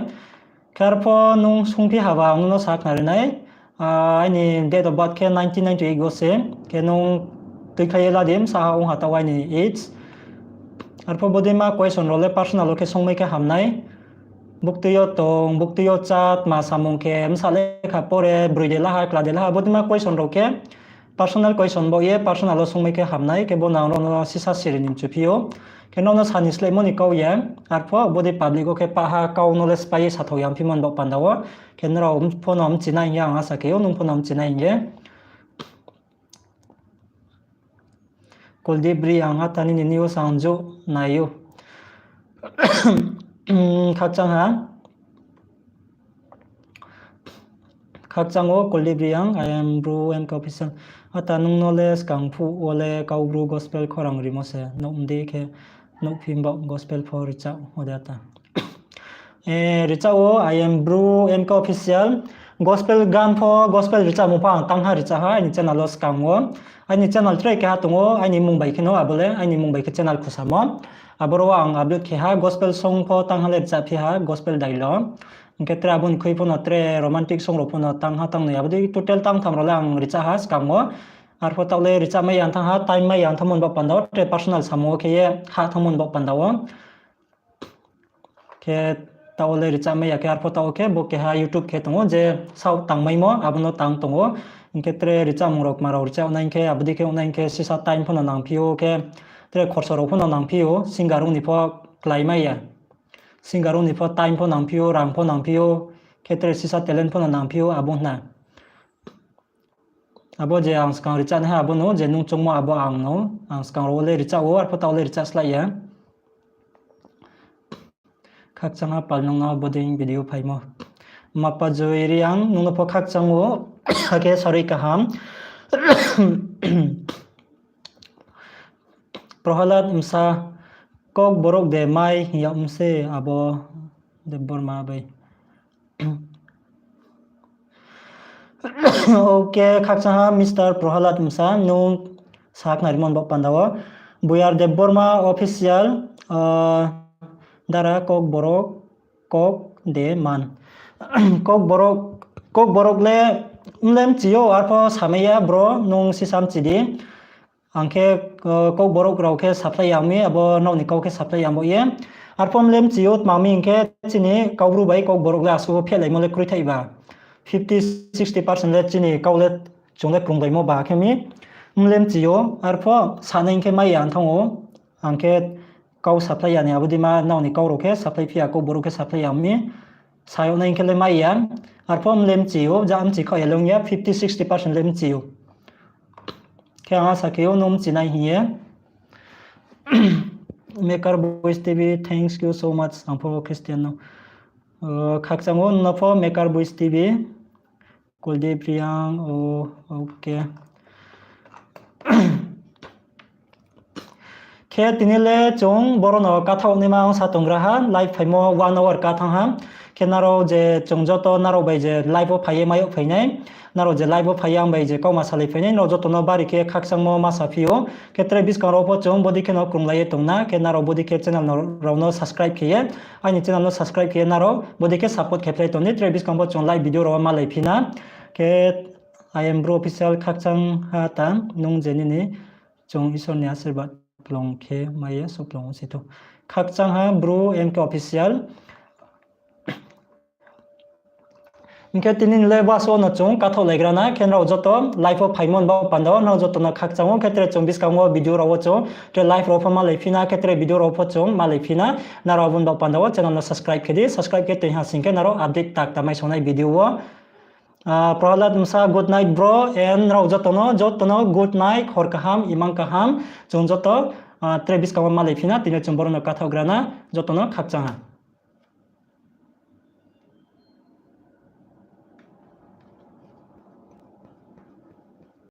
Khe arpho nung sungphi haba ang no sakhnari nai. Ah, aini date of birth khe nineteen ninety eight go se. Khe nung tuikhlai ye la di, bsa ha ong ha taoh aini age. Arpho bodei ma question rao le personal wo khe sungmai khe hamnai. Buktui yo tong, buktui yo chat, ma samung khe, bsa lekha pore, broi de laha, kla de laha, bodei ma question rao khe personal question bo ye personal wo sungmai khe hamnai, khe bo nang rao no sisa siri ni mchuphi ou. Khe nrao no sani sleimo ni kau ye, arpho bodei public wo khe paha kau no le spai ye sathao ya phimo ni bo panda wo. Khe nrao pho no mchinai hing ye ang asa khe ou, nung pho no mchinai hing ye. Kuldeep Reang, ata nini news ang ju nai ou. Khakchang ha. Khakchang o Kuldeep Reang, I am Bru M K Official. Ata nung no le skang phuh wo le Kaubru gospel khorang rimo se, nouh mdei khe nouhphi mbaoh gospel pho richah ode ata. Eh, richah wo, I am Bru M K Official. Gospel gan pho, gospel richahmung pho ang tangha richah ha, aini channel wo skang wo. Aini channel tre keha tong ou, aini mmung bai khe no abo le, aini mmung bai khe channel khusamo. Aboro ang upload khe ha, gospel song pho tangha le richahphi ha, gospel dailo. Hing khe tre abo ni khui pho no tre romantic song rao pho no tangha tangnoi, abo dei total tangtham rao le ang richah ha skang wo. Arpho taoh le richahmai ya thanng ha, time mai ya thanngmo ni bo panda wo, tre personal samung wo khe ye ha thanngmo ni bo panda wo. Khe taoh le richahmai ya khe, arpho taoh khe bo keha YouTube khe tong ou je saoh tangmaimo, abo no tang tong ou. Hing khe tre richahmung rao kma rao richah nai hing khe, abo dei khe ong nai hing khe sisa time pho no nangphi ou khe, tre khorso rao pho no nangphi ou, singer ong ni pho kláimai ya. Singer ong ni pho time pho nangphi ou, rang pho nangphi ou, khe tre sisa talent pho no nangphi ou, abo hna. Abo je ang skang richah nai ha, abo no je nung choungmo abo ang no, ang skang rao le richah ou, arpho taoh le richah slái ya. Khakchang ha pal nung no bodei video phaimo. Mapajoi Reang, nung no pho khakchang ou, akhe sarui kaham. Prohalad Msa, Kokborok de mai hing yag mse abo Debbarma bai. Ok, khakchang ha Mister Prohalad Msa, nung sakhnarimo ni bo panda wo. Buyar Debbarma Official, ah, dara Kokborok, kok de man. Kokborok, Kokborok le mle mchi ou, arpho samai ya bro, nung sisa mchi di. Ang khe, eh, Kokborok rao khe supply ya mi, abo nrao ni kau khe supply ya bo ye. Arpho mle mchi ou tma mi hing khe chini Kaubru bai Kokborok le asuh wo phehlaimo le kroi thai ba. Fifty, sixty percent le chini kau le chung le krunglaimo ba khe mi. Mle mchi ou, arpho sanai hing khe mai ya thanng ou. Ang khe kau supply ya ni abo dei ma nrao ni kau rao khe supply phi ya, Kokborok khe supply ya mi. Sa yag nai hing khe le mai ya. Arpho mle mchi ou, ja mchi khaoh ya le ong ya, fifty, sixty percent le mchi ou. Khe ang asa khe ou nung mchi nai hing ye. Maker Boys T V, thanks you so much. Ang pho Christian no. Eh, khakchang ou nung no pho Maker Boys T V. Kuldeep Reang, o, ok. Khe tini le chung boro no kathaoh naima ong sa tonggra ha, live phaimo one hour ka thanng ha. Khe nrao je chung joto nrao bai je live wo phai ye mai yag phai nai, nrao je live wo phai ye ang bai je kauma salai phai nai, nrao joto no bari khe khakchangmo ma saphi ou. Khe tre buskang rao pho chung bodei khe no krunglai ye tong na, khe nrao bodei khe channel no, rao no subscribe khe ye, aini channel no subscribe khe ye nrao bodei khe support khe phlai tong di, tre buskang pho chung live video rao wo malai phi na. Khe I am Bru Official khakchang ha ta, nung je nini chung Isor ni asirbad plong khe mai ye suh plong se thou. Khakchang ha Bru M K Official. Hing khe tini le baso no chung kathaoh laigra na, khe nrao joto live wo phaimo ni bo panda wo nrao joto no khakchang ou, khe tre chung buskang wo video rao wo chung tre live rao pho malai phi na, khe tre video rao pho chung malai phi na, nrao abo ni bo panda wo channel no subscribe khe di, subscribe khe tong ha sing khe nrao update tak ta mai songnai video wo. Ah, Prohalad Msa, good night bro, and nrao joto no, joto no good night, hor kaham, imang kaham, chung joto, ah, tre buskang wo malai phi na, tini chung boro no kathaoh gra na, joto no khakchang ha.